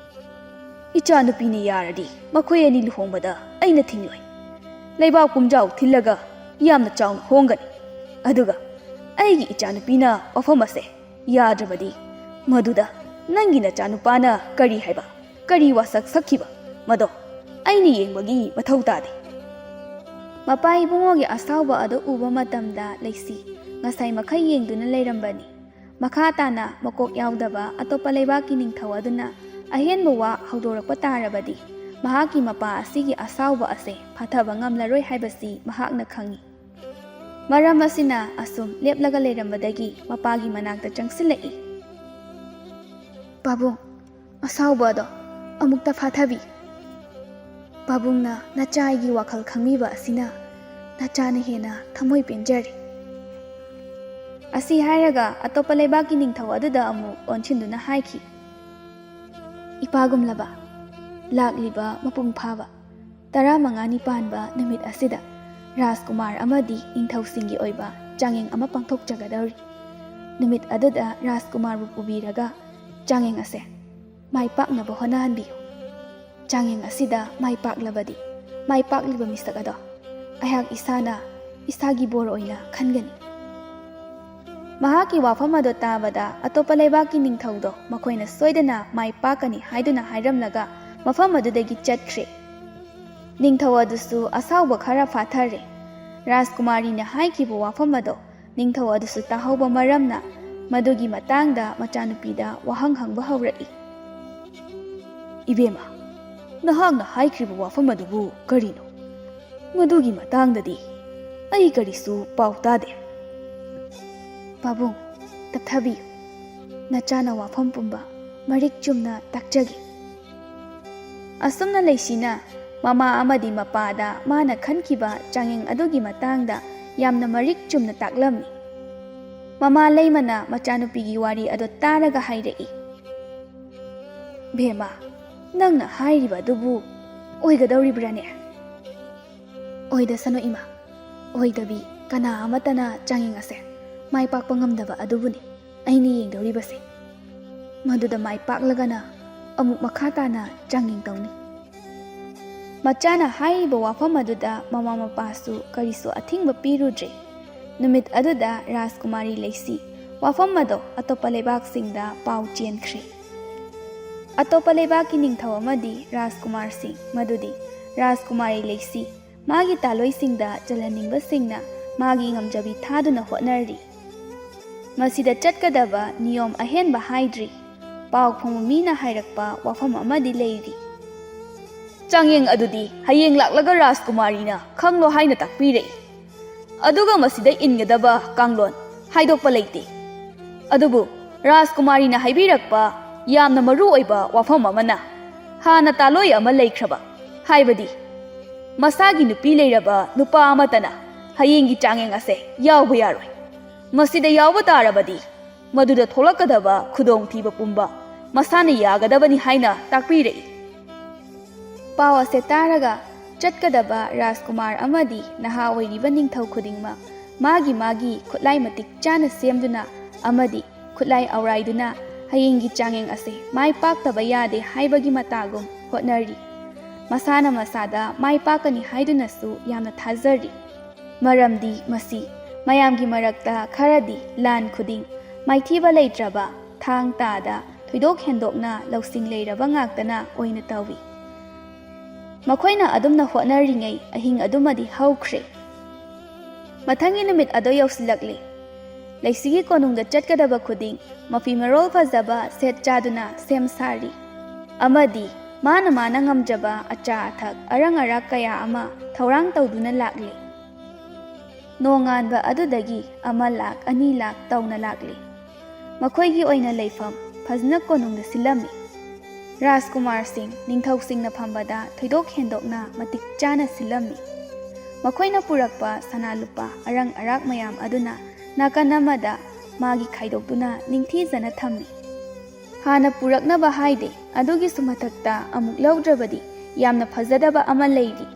ꯏꯆꯥꯅꯨꯄꯤꯅ ꯌꯥꯔꯗꯤ ꯃꯈꯣꯏ ꯑꯅꯤ ꯂꯨꯍꯣꯡꯕꯗ ꯑꯩꯅ ꯊꯤꯡꯂꯣꯏ꯫ ꯂꯩꯕꯥꯛ ꯄꯨꯝꯖꯥꯎ ꯊꯤꯜꯂꯒ ꯌꯥꯝꯅ ꯆꯥꯎꯅ ꯍꯣꯡꯒꯅꯤ꯫ ꯑꯗꯨꯒ ꯑꯩꯒꯤ ꯏꯆꯥꯅꯨꯄꯤꯅ ꯋꯥꯐꯝ ꯑꯁꯦ ꯌꯥꯗ꯭ꯔꯕꯗꯤ, ꯃꯗꯨꯗ ꯅꯪꯒꯤ ꯅꯆꯥꯅꯨꯄꯥꯅ ꯀꯔꯤ ꯍꯥꯏꯕ, ꯀꯔꯤ ꯋꯥꯁꯛ ꯁꯛꯈꯤꯕ, ꯃꯗꯣ ꯑꯩꯅ ꯌꯦꯡꯕꯒꯤ ꯃꯊꯧ ꯇꯥꯗꯦ꯫" ꯃꯄꯥ ꯏꯕꯨꯡꯉꯣꯒꯤ ꯑꯁꯥꯎꯕ ꯑꯗꯨ ꯎꯕ ꯃꯇꯝꯗ ꯂꯩꯁꯤ ꯉꯁꯥꯏ ꯃꯈꯩ ꯌꯦꯡꯗꯨꯅ ꯂꯩꯔꯝꯕꯅꯤ꯫ ꯃꯈꯥ ꯇꯥꯅ ꯃꯀꯣꯛ ꯌꯥꯎꯗꯕ ꯑꯇꯣꯞꯄ ꯂꯩꯕꯥꯛꯀꯤ ꯅꯤꯡꯊꯧ ꯑꯗꯨꯅ ꯑꯍꯦꯟꯕ ꯋꯥ ꯍꯧꯗꯣꯔꯛꯄ ꯇꯥꯔꯕꯗꯤ, ꯃꯍꯥꯛꯀꯤ ꯃꯄꯥ ꯑꯁꯤꯒꯤ ꯑꯁꯥꯎꯕ ꯑꯁꯦ ꯐꯥꯊꯕ ꯉꯝꯂꯔꯣꯏ ꯍꯥꯏꯕꯁꯤ ꯃꯍꯥꯛꯅ ꯈꯪꯏ꯫ ꯃꯔꯝ ꯑꯁꯤꯅ ꯑꯁꯨꯝ ꯂꯦꯞꯂꯒ ꯂꯩꯔꯝꯕꯗꯒꯤ ꯃꯄꯥꯒꯤ ꯃꯅꯥꯛꯇ ꯆꯪꯁꯤꯜꯂꯛꯏ꯫ "ꯄꯥꯕꯨꯡ, ꯑꯁꯥꯎꯕ ꯑꯗꯣ ꯑꯃꯨꯛꯇ ꯐꯥꯊꯕꯤ꯫ ꯄꯥꯕꯨꯡꯅ ꯅꯆꯥ ꯑꯩꯒꯤ ꯋꯥꯈꯜ ꯈꯪꯕꯤꯕ ꯑꯁꯤꯅ ꯅꯆꯥꯅ ꯍꯦꯟꯅ ꯊꯃꯣꯏ ꯄꯦꯟꯖꯔꯦ꯫" ꯑꯁꯤ ꯍꯥꯏꯔꯒ ꯑꯇꯣꯞꯄ ꯂꯩꯕꯥꯛꯀꯤ ꯅꯤꯡꯊꯧ ꯑꯗꯨꯗ ꯑꯃꯨꯛ ꯑꯣꯟꯁꯤꯟꯗꯨꯅ ꯍꯥꯏꯈꯤ, "ꯏꯄꯥꯒꯨꯝꯂꯕ, ꯂꯥꯛꯂꯤꯕ ꯃꯄꯨꯡ ꯐꯥꯕ ꯇꯔꯥꯃꯉꯥꯅꯤ ꯄꯥꯟꯕ ꯅꯨꯃꯤꯠ ꯑꯁꯤꯗ ꯔꯥꯖꯀꯨꯃꯥꯔ ꯑꯃꯗꯤ ꯅꯤꯡꯊꯧꯁꯤꯡꯒꯤ ꯑꯣꯏꯕ ꯆꯥꯡꯌꯦꯡ ꯑꯃ ꯄꯥꯡꯊꯣꯛꯆꯒꯗꯧꯔꯤ꯫ ꯅꯨꯃꯤꯠ ꯑꯗꯨꯗ ꯔꯥꯖꯀꯨꯃꯥꯔꯕꯨ ꯄꯨꯕꯤꯔꯒ ꯆꯥꯡꯌꯦꯡ ꯑꯁꯦ ꯃꯥꯏ ꯄꯥꯛꯅꯕ ꯍꯣꯠꯅꯍꯟꯕꯤꯌꯨ꯫ ꯆꯥꯡꯌꯦꯡ ꯑꯁꯤꯗ ꯃꯥꯏ ꯄꯥꯛꯂꯕꯗꯤ ꯃꯥꯏ ꯄꯥꯛꯂꯤꯕ ꯃꯤꯁꯛ ꯑꯗꯣ ꯑꯩꯍꯥꯛ ꯏꯁꯥꯅ ꯏꯁꯥꯒꯤ ꯕꯣꯔ ꯑꯣꯏꯅ ꯈꯟꯒꯅꯤ꯫" ꯃꯍꯥꯛꯀꯤ ꯋꯥꯐꯝ ꯑꯗꯨ ꯇꯥꯕꯗ ꯑꯇꯣꯞꯄ ꯂꯩꯕꯥꯛꯀꯤ ꯅꯤꯡꯊꯧꯗꯣ ꯃꯈꯣꯏꯅ ꯁꯣꯏꯗꯅ ꯃꯥꯏ ꯄꯥꯛꯀꯅꯤ ꯍꯥꯏꯗꯨꯅ ꯍꯥꯏꯔꯝꯂꯒ ꯃꯐꯝ ꯑꯗꯨꯗꯒꯤ ꯆꯠꯈ꯭ꯔꯦ꯫ ꯅꯤꯡꯊꯧ ꯑꯗꯨꯁꯨ ꯑꯁꯥꯎꯕ ꯈꯔ ꯐꯥꯊꯔꯦ꯫ ꯔꯥꯖꯀꯨꯃꯥꯔꯤꯅ ꯍꯥꯏꯈꯤꯕ ꯋꯥꯐꯝ ꯑꯗꯣ ꯅꯤꯡꯊꯧ ꯑꯗꯨꯁꯨ ꯇꯥꯍꯧꯕ ꯃꯔꯝꯅ ꯃꯗꯨꯒꯤ ꯃꯇꯥꯡꯗ ꯃꯆꯥꯅꯨꯄꯤꯗ ꯋꯥꯍꯪ ꯍꯪꯕ ꯍꯧꯔꯛꯏ꯫ "ꯏꯕꯦꯝꯃ, "ꯅꯍꯥꯛꯅ ꯍꯥꯏꯈ꯭ꯔꯤꯕ ꯋꯥꯐꯝ ꯑꯗꯨꯕꯨ ꯀꯔꯤꯅꯣ? ꯃꯗꯨꯒꯤ ꯃꯇꯥꯡꯗꯗꯤ ꯑꯩ ꯀꯔꯤꯁꯨ ꯄꯥꯎ ꯇꯥꯗꯦ꯫" "ꯄꯥꯕꯨꯡ, ꯇꯞꯊꯕꯤꯌꯨ꯫ ꯅꯆꯥꯅ ꯋꯥꯐꯝ ꯄꯨꯝꯕ ꯃꯔꯤꯛ ꯆꯨꯝꯅ ꯇꯥꯛꯆꯒꯦ꯫" ꯑꯁꯨꯝꯅ ꯂꯩꯁꯤꯅ ꯃꯃꯥ ꯑꯃꯗꯤ ꯃꯄꯥꯗ ꯃꯥꯅ ꯈꯟꯈꯤꯕ ꯆꯥꯡꯌꯦꯡ ꯑꯗꯨꯒꯤ ꯃꯇꯥꯡꯗ ꯌꯥꯝꯅ ꯃꯔꯤꯛ ꯆꯨꯝꯅ ꯇꯥꯛꯂꯝꯃꯤ꯫ ꯃꯃꯥ ꯂꯩꯃꯅ ꯃꯆꯥꯅꯨꯄꯤꯒꯤ ꯋꯥꯔꯤ ꯑꯗꯨ ꯇꯥꯔꯒ ꯍꯥꯏꯔꯛꯏ, "ꯕꯦꯝꯃ, ꯅꯪꯅ ꯍꯥꯏꯔꯤꯕ ꯑꯗꯨꯕꯨ ꯑꯣꯏꯒꯗꯧꯔꯤꯕ꯭ꯔꯥꯅꯦ?" "ꯑꯣꯏꯗꯁꯅꯨ ꯏꯃꯥ, ꯑꯣꯏꯗꯕꯤ ꯀꯅꯥ ꯑꯃꯠꯇꯅ ꯆꯥꯡꯌꯦꯡ ꯑꯁꯦ ꯃꯥꯏ ꯄꯥꯛꯄ ꯉꯝꯗꯕ ꯑꯗꯨꯕꯨꯅꯤ ꯑꯩꯅ ꯌꯦꯡꯗꯧꯔꯤꯕꯁꯦ꯫ ꯃꯗꯨꯗ ꯃꯥꯏ ꯄꯥꯛꯂꯒꯅ ꯑꯃꯨꯛ ꯃꯈꯥ ꯇꯥꯅ ꯆꯥꯡꯌꯦꯡ ꯇꯧꯅꯤ꯫" ꯃꯆꯥꯅ ꯍꯥꯏꯔꯤꯕ ꯋꯥꯐꯝ ꯑꯗꯨꯗ ꯃꯃꯥ ꯃꯄꯥꯁꯨ ꯀꯔꯤꯁꯨ ꯑꯊꯤꯡꯕ ꯄꯤꯔꯨꯗ꯭ꯔꯦ꯫ ꯅꯨꯃꯤꯠ ꯑꯗꯨꯗ ꯔꯥꯖꯀꯨꯃꯥꯔꯤ ꯂꯩꯁꯤ ꯋꯥꯐꯝ ꯑꯗꯣ ꯑꯇꯣꯞꯄ ꯂꯩꯕꯥꯛꯁꯤꯡꯗ ꯄꯥꯎ ꯆꯦꯟꯈ꯭ꯔꯦ꯫ ꯑꯇꯣꯞꯄ ꯂꯩꯕꯥꯛꯀꯤ ꯅꯤꯡꯊꯧ ꯑꯃꯗꯤ ꯔꯥꯖꯀꯨꯃꯥꯔꯁꯤꯡ, ꯃꯗꯨꯗꯤ ꯔꯥꯖꯀꯨꯃꯥꯔꯤ ꯂꯩꯁꯤ ꯃꯥꯒꯤ ꯇꯥꯂꯣꯏꯁꯤꯡꯗ ꯆꯜꯍꯟꯅꯤꯡꯕꯁꯤꯡꯅ ꯃꯥꯒꯤ ꯉꯝꯖꯕꯤ ꯊꯥꯗꯨꯅ ꯍꯣꯠꯅꯔꯤ꯫ ꯃꯁꯤꯗ ꯆꯠꯀꯗꯕ ꯅꯤꯌꯣꯝ ꯑꯍꯦꯟꯕ ꯍꯥꯏꯗ꯭ꯔꯤ꯫ ꯄꯥꯎ ꯐꯪꯕ ꯃꯤꯅ ꯍꯥꯏꯔꯛꯄ ꯋꯥꯐꯝ ꯑꯃꯗꯤ ꯂꯩꯔꯤ꯫ "ꯆꯥꯡꯌꯦꯡ ꯑꯗꯨꯗꯤ ꯍꯌꯦꯡ ꯂꯥꯛꯂꯒ ꯔꯥꯖꯀꯨꯃꯥꯔꯤꯅ ꯈꯪꯂꯣ ꯍꯥꯏꯅ ꯇꯥꯛꯄꯤꯔꯛꯏ꯫ ꯑꯗꯨꯒ ꯃꯁꯤꯗ ꯏꯟꯒꯗꯕ ꯀꯥꯡꯂꯣꯟ ꯍꯥꯏꯗꯣꯛꯄ ꯂꯩꯇꯦ꯫ ꯑꯗꯨꯕꯨ ꯔꯥꯖꯀꯨꯃꯥꯔꯤꯅ ꯍꯥꯏꯕꯤꯔꯛꯄ ꯌꯥꯝꯅ ꯃꯔꯨ ꯑꯣꯏꯕ ꯋꯥꯐꯝ ꯑꯃꯅ, ꯍꯥꯟꯅ ꯇꯥꯂꯣꯏ ꯑꯃ ꯂꯩꯈ꯭ꯔꯕ, ꯍꯥꯏꯕꯗꯤ ꯃꯁꯥꯒꯤ ꯅꯨꯄꯤ ꯂꯩꯔꯕ ꯅꯨꯄꯥ ꯑꯃꯠꯇꯅ ꯍꯌꯦꯡꯒꯤ ꯆꯥꯡꯌꯦꯡ ꯑꯁꯦ ꯌꯥꯎꯕ ꯌꯥꯔꯣꯏ꯫ ꯃꯁꯤꯗ ꯌꯥꯎꯕ ꯇꯥꯔꯕꯗꯤ ꯃꯗꯨꯗ ꯊꯣꯛꯂꯛꯀꯗꯕ ꯈꯨꯗꯣꯡꯊꯤꯕ ꯄꯨꯝꯕ ꯃꯁꯥꯅ ꯌꯥꯒꯗꯕꯅꯤ ꯍꯥꯏꯅ ꯇꯥꯛꯄꯤꯔꯛꯏ꯫" ꯄꯥꯎ ꯑꯁꯦ ꯇꯥꯔꯒ ꯆꯠꯀꯗꯕ ꯔꯥꯖꯀꯨꯃꯥꯔ ꯑꯃꯗꯤ ꯅꯍꯥ ꯑꯣꯏꯔꯤꯕ ꯅꯤꯡꯊꯧ ꯈꯨꯗꯤꯡꯃꯛ ꯃꯥꯒꯤ ꯃꯥꯒꯤ ꯈꯨꯠꯂꯥꯏ ꯃꯇꯤꯛ ꯆꯥꯅ ꯁꯦꯝꯗꯨꯅ ꯑꯃꯗꯤ ꯈꯨꯠꯂꯥꯏ ꯑꯧꯔꯥꯏꯗꯨꯅ ꯍꯌꯦꯡꯒꯤ ꯆꯥꯡꯌꯦꯡ ꯑꯁꯦ ꯃꯥꯏ ꯄꯥꯛꯇꯕ ꯌꯥꯗꯦ ꯍꯥꯏꯕꯒꯤ ꯃꯇꯥꯒꯨꯝ ꯍꯣꯠꯅꯔꯤ꯫ ꯃꯁꯥꯅ ꯃꯁꯥꯗ ꯃꯥꯏ ꯄꯥꯛꯀꯅꯤ ꯍꯥꯏꯗꯨꯅꯁꯨ ꯌꯥꯝꯅ ꯊꯥꯖꯔꯤ꯫ ꯃꯔꯝꯗꯤ ꯃꯁꯤ ꯃꯌꯥꯝꯒꯤ ꯃꯔꯛꯇ ꯈꯔꯗꯤ ꯂꯥꯟ ꯈꯨꯗꯤꯡ ꯃꯥꯏꯊꯤꯕ ꯂꯩꯇ꯭ꯔꯕ, ꯊꯥꯡ ꯇꯥꯗ ꯊꯣꯏꯗꯣꯛ ꯍꯦꯟꯗꯣꯛꯅ ꯂꯧꯁꯤꯡ ꯂꯩꯔꯕ ꯉꯥꯛꯇꯅ ꯑꯣꯏꯅ ꯇꯧꯏ꯫ ꯃꯈꯣꯏꯅ ꯑꯗꯨꯝꯅ ꯍꯣꯠꯅꯔꯤꯉꯩ ꯑꯍꯤꯡ ꯑꯗꯨꯃꯗꯤ ꯍꯧꯈ꯭ꯔꯦ꯫ ꯃꯊꯪꯒꯤ ꯅꯨꯃꯤꯠ ꯑꯗꯨ ꯌꯧꯁꯤꯜꯂꯛꯂꯦ꯫ ꯂꯩꯁꯤꯒꯤ ꯀꯣꯅꯨꯡꯗ ꯆꯠꯀꯗꯕ ꯈꯨꯗꯤꯡ ꯃꯐꯤ ꯃꯔꯣꯜ ꯐꯖꯕ ꯁꯦꯠ ꯆꯥꯗꯨꯅ ꯁꯦꯝ ꯁꯥꯔꯤ꯫ ꯑꯃꯗꯤ ꯃꯥꯅ ꯃꯥꯅ ꯉꯝꯖꯕ ꯑꯆꯥ ꯑꯊꯛ ꯑꯔꯪ ꯑꯔꯥꯛ ꯀꯌꯥ ꯑꯃ ꯊꯧꯔꯥꯡ ꯇꯧꯗꯨꯅ ꯂꯥꯛꯂꯤ꯫ ꯅꯣꯡꯉꯥꯟꯕ ꯑꯗꯨꯗꯒꯤ ꯑꯃ ꯂꯥꯛ, ꯑꯅꯤ ꯂꯥꯛ ꯇꯧꯅ ꯂꯥꯛꯂꯤ꯫ ꯃꯈꯣꯏꯒꯤ ꯑꯣꯏꯅ ꯂꯩꯐꯝ ꯐꯖꯅ ꯀꯣꯅꯨꯡꯗ ꯁꯤꯜꯂꯝꯃꯤ꯫ ꯔꯥꯖꯀꯨꯃꯥꯔꯁꯤꯡ, ꯅꯤꯡꯊꯧꯁꯤꯡꯅ ꯐꯝꯕꯗ ꯊꯣꯏꯗꯣꯛ ꯍꯦꯟꯗꯣꯛꯅ ꯃꯇꯤꯛ ꯆꯥꯅ ꯁꯤꯜꯂꯝꯃꯤ꯫ ꯃꯈꯣꯏꯅ ꯄꯨꯔꯛꯄ ꯁꯅꯥ ꯂꯨꯄꯥ ꯑꯔꯪ ꯑꯔꯥꯛ ꯃꯌꯥꯝ ꯑꯗꯨꯅ ꯅꯥꯀꯟ ꯑꯃꯗ ꯃꯥꯒꯤ ꯈꯥꯏꯗꯣꯛꯇꯨꯅ ꯅꯤꯡꯊꯤꯖꯅ ꯊꯝꯃꯤ꯫ ꯍꯥꯟꯅ ꯄꯨꯔꯛꯅꯕ ꯍꯥꯏꯗꯦ, ꯑꯗꯨꯒꯤꯁꯨ ꯃꯊꯛꯇ ꯑꯃꯨꯛ ꯂꯧꯗ꯭ꯔꯕꯗꯤ ꯌꯥꯝꯅ ꯐꯖꯗꯕ ꯑꯃ ꯂꯩꯔꯤ꯫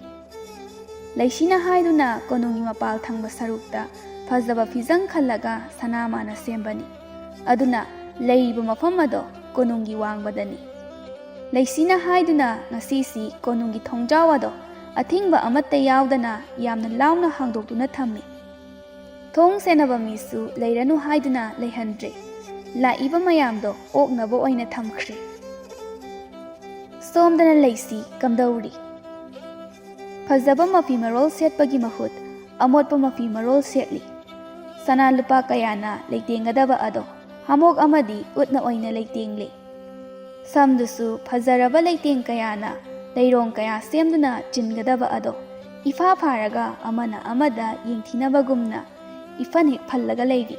ꯂꯩꯁꯤꯅ ꯍꯥꯏꯗꯨꯅ ꯀꯣꯅꯨꯡꯒꯤ ꯃꯄꯥꯜ ꯊꯪꯕ ꯁꯔꯨꯛꯇ ꯐꯖꯕ ꯐꯤꯖꯪ ꯈꯜꯂꯒ ꯁꯅꯥ ꯃꯥꯅ ꯁꯦꯝꯕꯅꯤ꯫ ꯑꯗꯨꯅ ꯂꯩꯔꯤꯕ ꯃꯐꯝ ꯑꯗꯣ ꯀꯣꯅꯨꯡꯒꯤ ꯋꯥꯡꯃꯗꯅꯤ꯫ ꯂꯩꯁꯤꯅ ꯍꯥꯏꯗꯨꯅ ꯉꯁꯤꯁꯤ ꯀꯣꯅꯨꯡꯒꯤ ꯊꯣꯡꯖꯥꯎ ꯑꯗꯣ ꯑꯊꯤꯡꯕ ꯑꯃꯠꯇ ꯌꯥꯎꯗꯅ ꯌꯥꯝꯅ ꯂꯥꯎꯅ ꯍꯥꯡꯗꯣꯛꯇꯨꯅ ꯊꯝꯃꯤ꯫ ꯊꯣꯡ ꯁꯦꯟꯅꯕ ꯃꯤꯁꯨ ꯂꯩꯔꯅꯨ ꯍꯥꯏꯗꯨꯅ ꯂꯩꯍꯟꯗ꯭ꯔꯦ꯫ ꯂꯥꯛꯏꯕ ꯃꯌꯥꯝꯗꯣ ꯑꯣꯛꯅꯕ ꯑꯣꯏꯅ ꯊꯝꯈ꯭ꯔꯦ꯫ ꯁꯣꯝꯗꯅ ꯂꯩꯁꯤ ꯀꯝꯗꯧꯔꯤ? ꯐꯖꯕ ꯃꯐꯤ ꯃꯔꯣꯜ ꯁꯦꯠꯄꯒꯤ ꯃꯍꯨꯠ ꯑꯃꯣꯠꯄ ꯃꯐꯤ ꯃꯔꯣꯜ ꯁꯦꯠꯂꯤ꯫ ꯁꯅꯥ ꯂꯨꯄꯥ ꯀꯌꯥꯅ ꯂꯩꯇꯦꯡꯒꯗꯕ ꯑꯗꯣ ꯍꯥꯃꯣꯛ ꯑꯃꯗꯤ ꯎꯠꯅ ꯑꯣꯏꯅ ꯂꯩꯇꯦꯡꯂꯤ꯫ ꯁꯝꯗꯨꯁꯨ ꯐꯖꯔꯕ ꯂꯩꯇꯦꯡ ꯀꯌꯥꯅ ꯂꯩꯔꯣꯡ ꯀꯌꯥ ꯁꯦꯝꯗꯨꯅ ꯆꯤꯟꯒꯗꯕ ꯑꯗꯣ ꯏꯐꯥ ꯐꯥꯔꯒ ꯑꯃꯅ ꯑꯃꯗ ꯌꯦꯡꯊꯤꯅꯕꯒꯨꯝꯅ ꯏꯐꯟ ꯍꯦꯛ ꯐꯜꯂꯒ ꯂꯩꯔꯤ꯫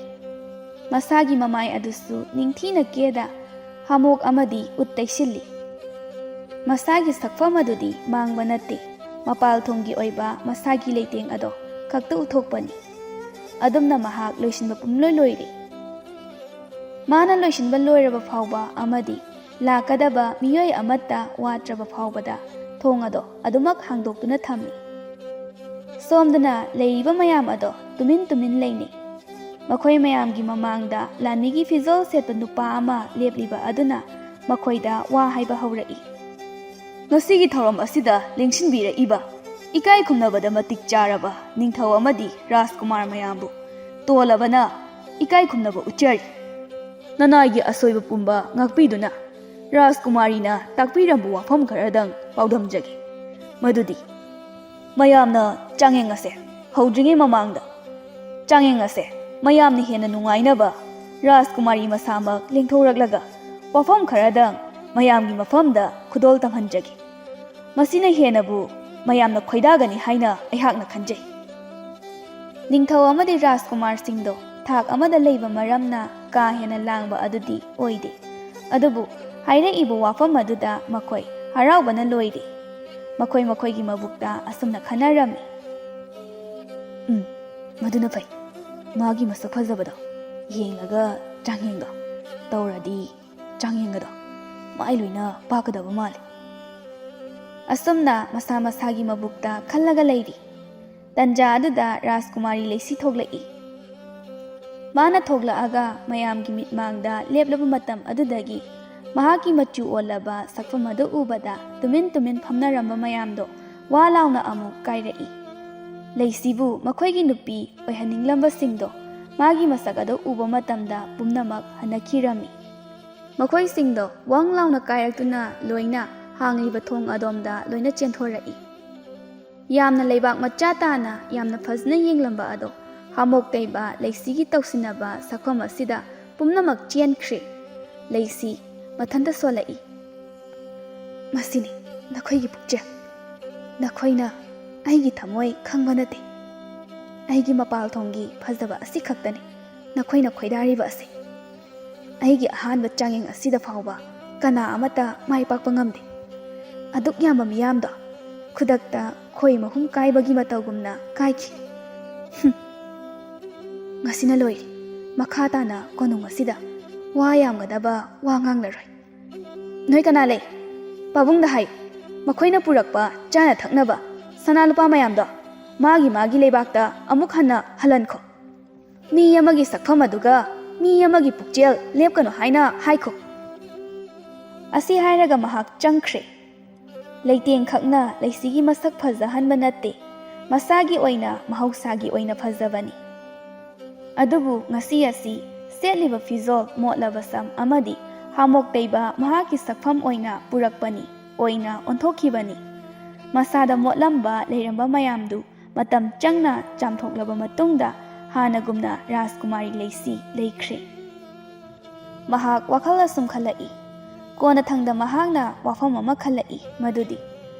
ꯃꯁꯥꯒꯤ ꯃꯃꯥꯏ ꯑꯗꯨꯁꯨ ꯅꯤꯡꯊꯤꯅ ꯀꯦꯗ ꯍꯥꯃꯣꯛ ꯑꯃꯗꯤ ꯎꯠ ꯇꯩꯁꯤꯜꯂꯤ꯫ ꯃꯁꯥꯒꯤ ꯁꯛꯐꯝ ꯑꯗꯨꯗꯤ ꯃꯥꯡꯕ ꯅꯠꯇꯦ, ꯃꯄꯥꯜ ꯊꯣꯡꯒꯤ ꯑꯣꯏꯕ ꯃꯁꯥꯒꯤ ꯂꯩꯇꯦꯡ ꯑꯗꯣ ꯈꯛꯇ ꯎꯠꯊꯣꯛꯄꯅꯤ꯫ ꯑꯗꯨꯝꯅ ꯃꯍꯥꯛ ꯂꯣꯏꯁꯤꯟꯕ ꯄꯨꯝꯂꯣꯏ ꯂꯣꯏꯔꯦ꯫ ꯃꯥꯅ ꯂꯣꯏꯁꯤꯟꯕ ꯂꯣꯏꯔꯕ ꯐꯥꯎꯕ ꯑꯃꯗꯤ ꯂꯥꯛꯀꯗꯕ ꯃꯤꯑꯣꯏ ꯑꯃꯠꯇ ꯋꯥꯠꯇ꯭ꯔꯕ ꯐꯥꯎꯕꯗ ꯊꯣꯡ ꯑꯗꯣ ꯑꯗꯨꯃꯛ ꯍꯥꯡꯗꯣꯛꯇꯨꯅ ꯊꯝꯃꯤ꯫ ꯁꯣꯝꯗꯅ ꯂꯩꯔꯤꯕ ꯃꯌꯥꯝ ꯑꯗꯣ ꯇꯨꯃꯤꯟ ꯇꯨꯃꯤꯟ ꯂꯩꯅꯩ꯫ ꯃꯈꯣꯏ ꯃꯌꯥꯝꯒꯤ ꯃꯃꯥꯡꯗ ꯂꯥꯟꯃꯤꯒꯤ ꯐꯤꯖꯣꯜ ꯁꯦꯠꯄ ꯅꯨꯄꯥ ꯑꯃ ꯂꯦꯞꯂꯤꯕ ꯑꯗꯨꯅ ꯃꯈꯣꯏꯗ ꯋꯥ ꯍꯥꯏꯕ ꯍꯧꯔꯛꯏ꯫ ꯉꯁꯤꯒꯤ ꯊꯧꯔꯝ ꯑꯁꯤꯗ ꯂꯦꯡꯁꯤꯟꯕꯤꯔꯛꯏꯕ ꯏꯀꯥꯏ ꯈꯨꯝꯅꯕꯗ ꯃꯇꯤꯛ ꯆꯥꯔꯕ ꯅꯤꯡꯊꯧ ꯑꯃꯗꯤ ꯔꯥꯖꯀꯨꯃꯥꯔ ꯃꯌꯥꯝꯕꯨ ꯇꯣꯜꯂꯕꯅ ꯏꯀꯥꯏ ꯈꯨꯝꯅꯕ ꯎꯠꯆꯔꯤ꯫ ꯅꯅꯥꯏꯒꯤ ꯑꯁꯣꯏꯕ ꯄꯨꯝꯕ ꯉꯥꯛꯄꯤꯗꯨꯅ ꯔꯥꯖꯀꯨꯃꯥꯔꯤꯅ ꯇꯥꯛꯄꯤꯔꯝꯕ ꯋꯥꯐꯝ ꯈꯔꯗꯪ ꯄꯥꯎꯗꯝꯖꯒꯦ꯫ ꯃꯗꯨꯗꯤ ꯃꯌꯥꯝꯅ ꯆꯥꯡꯌꯦꯡ ꯑꯁꯦ ꯍꯧꯗ꯭ꯔꯤꯉꯩ ꯃꯃꯥꯡꯗ ꯆꯥꯡꯌꯦꯡ ꯑꯁꯦ ꯃꯌꯥꯝꯅ ꯍꯦꯟꯅ ꯅꯨꯡꯉꯥꯏꯅꯕ ꯔꯥꯖꯀꯨꯃꯥꯔꯤ ꯃꯁꯥꯃꯛ ꯂꯦꯡꯊꯣꯔꯛꯂꯒ ꯋꯥꯐꯝ ꯈꯔꯗꯪ ꯃꯌꯥꯝꯒꯤ ꯃꯐꯝꯗ ꯈꯨꯗꯣꯜ ꯇꯝꯍꯟꯖꯒꯦ꯫ ꯃꯁꯤꯅ ꯍꯦꯟꯅꯕꯨ ꯃꯌꯥꯝꯅ ꯈꯣꯏꯗꯥꯒꯅꯤ ꯍꯥꯏꯅ ꯑꯩꯍꯥꯛꯅ ꯈꯟꯖꯩ꯫ ꯅꯤꯡꯊꯧ ꯑꯃꯗꯤ ꯔꯥꯖꯀꯨꯃꯥꯔꯁꯤꯡꯗꯣ ꯊꯥꯛ ꯑꯃꯗ ꯂꯩꯕ ꯃꯔꯝꯅ ꯀꯥ ꯍꯦꯟꯅ ꯂꯥꯡꯕ ꯑꯗꯨꯗꯤ ꯑꯣꯏꯗꯦ꯫ ꯑꯗꯨꯕꯨ ꯍꯥꯏꯔꯛꯏꯕ ꯋꯥꯐꯝ ꯑꯗꯨꯗ ꯃꯈꯣꯏ ꯍꯔꯥꯎꯕꯅ ꯂꯣꯏꯔꯦ꯫ ꯃꯈꯣꯏ ꯃꯈꯣꯏꯒꯤ ꯃꯕꯨꯛꯇ ꯑꯁꯨꯝꯅ ꯈꯟꯅꯔꯝꯃꯤ, "ꯎꯝ, ꯃꯗꯨꯅ ꯐꯩ꯫ ꯃꯥꯒꯤ ꯃꯁꯛ ꯐꯖꯕꯗꯣ ꯌꯦꯡꯂꯒ ꯆꯥꯡꯌꯦꯡꯗꯣ ꯇꯧꯔꯗꯤ ꯆꯥꯡꯌꯦꯡꯒꯗꯣ ꯃꯥꯏ ꯂꯣꯏꯅ ꯄꯥꯛꯀꯗꯕ ꯃꯥꯜꯂꯤ"꯫ ꯑꯁꯨꯝꯅ ꯃꯁꯥ ꯃꯁꯥꯒꯤ ꯃꯕꯨꯛꯇ ꯈꯜꯂꯒ ꯂꯩꯔꯤ꯫ ꯇꯟꯖꯥ ꯑꯗꯨꯗ ꯔꯥꯖꯀꯨꯃꯥꯔꯤ ꯂꯩꯁꯤ ꯊꯣꯛꯂꯛꯏ꯫ ꯃꯥꯅ ꯊꯣꯛꯂꯛꯑꯒ ꯃꯌꯥꯝꯒꯤ ꯃꯤꯠꯃꯥꯡꯗ ꯂꯦꯞꯂꯕ ꯃꯇꯝ ꯑꯗꯨꯗꯒꯤ ꯃꯍꯥꯛꯀꯤ ꯃꯆꯨ ꯑꯣꯜꯂꯕ ꯁꯛꯐꯝ ꯑꯗꯨ ꯎꯕꯗ ꯇꯨꯃꯤꯟ ꯇꯨꯃꯤꯟ ꯐꯝꯅꯔꯝꯕ ꯃꯌꯥꯝꯗꯣ ꯋꯥ ꯂꯥꯎꯅ ꯑꯃꯨꯛ ꯀꯥꯏꯔꯛꯏ꯫ ꯂꯩꯁꯤꯕꯨ ꯃꯈꯣꯏꯒꯤ ꯅꯨꯄꯤ ꯑꯣꯏꯍꯟꯅꯤꯡꯂꯝꯕꯁꯤꯡꯗꯣ ꯃꯥꯒꯤ ꯃꯁꯛ ꯑꯗꯨ ꯎꯕ ꯃꯇꯝꯗ ꯄꯨꯝꯅꯃꯛ ꯍꯟꯅꯈꯤꯔꯝꯃꯤ꯫ ꯃꯈꯣꯏꯁꯤꯡꯗꯣ ꯋꯪ ꯂꯥꯎꯅ ꯀꯥꯏꯔꯛꯇꯨꯅ ꯂꯣꯏꯅ ꯍꯥꯡꯂꯤꯕ ꯊꯣꯡ ꯑꯗꯣꯝꯗ ꯂꯣꯏꯅ ꯆꯦꯟꯊꯣꯔꯛꯏ꯫ ꯌꯥꯝꯅ ꯂꯩꯕꯥꯛ ꯃꯆꯥ ꯇꯥꯅ ꯌꯥꯝꯅ ꯐꯖꯅ ꯌꯦꯡꯂꯝꯕ ꯑꯗꯣ ꯍꯥꯃꯣꯛ ꯇꯩꯕ ꯂꯩꯁꯤꯒꯤ ꯇꯧꯁꯤꯟꯅꯕ ꯁꯛꯐꯝ ꯑꯁꯤꯗ ꯄꯨꯝꯅꯃꯛ ꯆꯦꯟꯈ꯭ꯔꯦ꯫ ꯂꯩꯁꯤ ꯃꯊꯟꯇ ꯁꯣꯜꯂꯛꯏ꯫ "ꯃꯁꯤꯅꯤ ꯅꯈꯣꯏꯒꯤ ꯄꯨꯛꯆꯦꯜ꯫ ꯅꯈꯣꯏꯅ ꯑꯩꯒꯤ ꯊꯃꯣꯏ ꯈꯪꯕ ꯅꯠꯇꯦ꯫ ꯑꯩꯒꯤ ꯃꯄꯥꯜ ꯊꯣꯡꯒꯤ ꯐꯖꯕ ꯑꯁꯤ ꯈꯛꯇꯅꯤ ꯅꯈꯣꯏꯅ ꯈꯣꯏꯗꯥꯔꯤꯕ ꯑꯁꯤ꯫ ꯑꯩꯒꯤ ꯑꯍꯥꯟꯕ ꯆꯥꯡꯌꯦꯡ ꯑꯁꯤꯗ ꯐꯥꯎꯕ ꯀꯅꯥ ꯑꯃꯠꯇ ꯃꯥꯏ ꯄꯥꯛꯄ ꯉꯝꯗꯦ꯫ ꯑꯗꯨꯛ ꯌꯥꯝꯕ ꯃꯤꯌꯥꯝꯗꯣ ꯈꯨꯗꯛꯇ ꯈꯣꯏ ꯃꯍꯨꯝ ꯀꯥꯏꯕꯒꯤ ꯃꯇꯧꯒꯨꯝꯅ ꯀꯥꯏꯈꯤ꯫ ꯍꯨꯝ꯫ ꯉꯁꯤꯅ ꯂꯣꯏꯔꯦ꯫ ꯃꯈꯥ ꯇꯥꯅ ꯀꯣꯅꯨꯡ ꯑꯁꯤꯗ ꯋꯥ ꯌꯥꯝꯒꯗꯕ ꯋꯥ ꯉꯥꯡꯂꯔꯣꯏ꯫ ꯅꯣꯏ ꯀꯅꯥ ꯂꯩ? ꯄꯥꯕꯨꯡꯗ ꯍꯥꯏꯌꯨ꯫ ꯃꯈꯣꯏꯅ ꯄꯨꯔꯛꯄ ꯆꯥꯅ ꯊꯛꯅꯕ ꯁꯅꯥ ꯂꯨꯄꯥ ꯃꯌꯥꯝꯗꯣ ꯃꯥꯒꯤ ꯃꯥꯒꯤ ꯂꯩꯕꯥꯛꯇ ꯑꯃꯨꯛ ꯍꯟꯅ ꯍꯜꯍꯟꯈꯣ꯫ ꯃꯤ ꯑꯃꯒꯤ ꯁꯛꯐꯝ ꯑꯗꯨꯒ ꯃꯤ ꯑꯃꯒꯤ ꯄꯨꯛꯆꯦꯜ ꯂꯦꯞꯀꯅꯨ ꯍꯥꯏꯅ ꯍꯥꯏꯈꯣ"꯫ ꯑꯁꯤ ꯍꯥꯏꯔꯒ ꯃꯍꯥꯛ ꯆꯪꯈ꯭ꯔꯦ꯫ ꯂꯩꯇꯦꯡꯈꯛꯅ ꯂꯩꯁꯤꯒꯤ ꯃꯁꯛ ꯐꯖꯍꯟꯕ ꯅꯠꯇꯦ, ꯃꯁꯥꯒꯤ ꯑꯣꯏꯅ ꯃꯍꯧꯁꯥꯒꯤ ꯑꯣꯏꯅ ꯐꯖꯕꯅꯤ꯫ ꯑꯗꯨꯕꯨ ꯉꯁꯤ ꯑꯁꯤ ꯁꯦꯠꯂꯤꯕ ꯐꯤꯖꯣꯜ, ꯃꯣꯠꯂꯕ ꯁꯝ ꯑꯃꯗꯤ ꯍꯥꯃꯣꯛ ꯇꯩꯕ ꯃꯍꯥꯛꯀꯤ ꯁꯛꯐꯝ ꯑꯣꯏꯅ ꯄꯨꯔꯛꯄꯅꯤ, ꯑꯣꯏꯅ ꯑꯣꯟꯊꯣꯛꯈꯤꯕꯅꯤ꯫ ꯃꯁꯥꯗ ꯃꯣꯠꯂꯝꯕ ꯂꯩꯔꯝꯕ ꯃꯌꯥꯝꯗꯨ ꯃꯇꯝ ꯆꯪꯅ ꯆꯥꯝꯊꯣꯛꯂꯕ ꯃꯇꯨꯡꯗ ꯍꯥꯟꯅꯒꯨꯝꯅ ꯔꯥꯖꯀꯨꯃꯥꯔꯤ ꯂꯩꯁꯤ ꯂꯩꯈ꯭ꯔꯦ꯫ ꯃꯍꯥꯛ ꯋꯥꯈꯜ ꯑꯁꯨꯝ ꯈꯜꯂꯛꯏ, ꯀꯣꯟꯅꯊꯪꯗ ꯃꯍꯥꯛꯅ ꯋꯥꯐꯝ ꯑꯃ ꯈꯜꯂꯛꯏ, ꯃꯗꯨꯗꯤ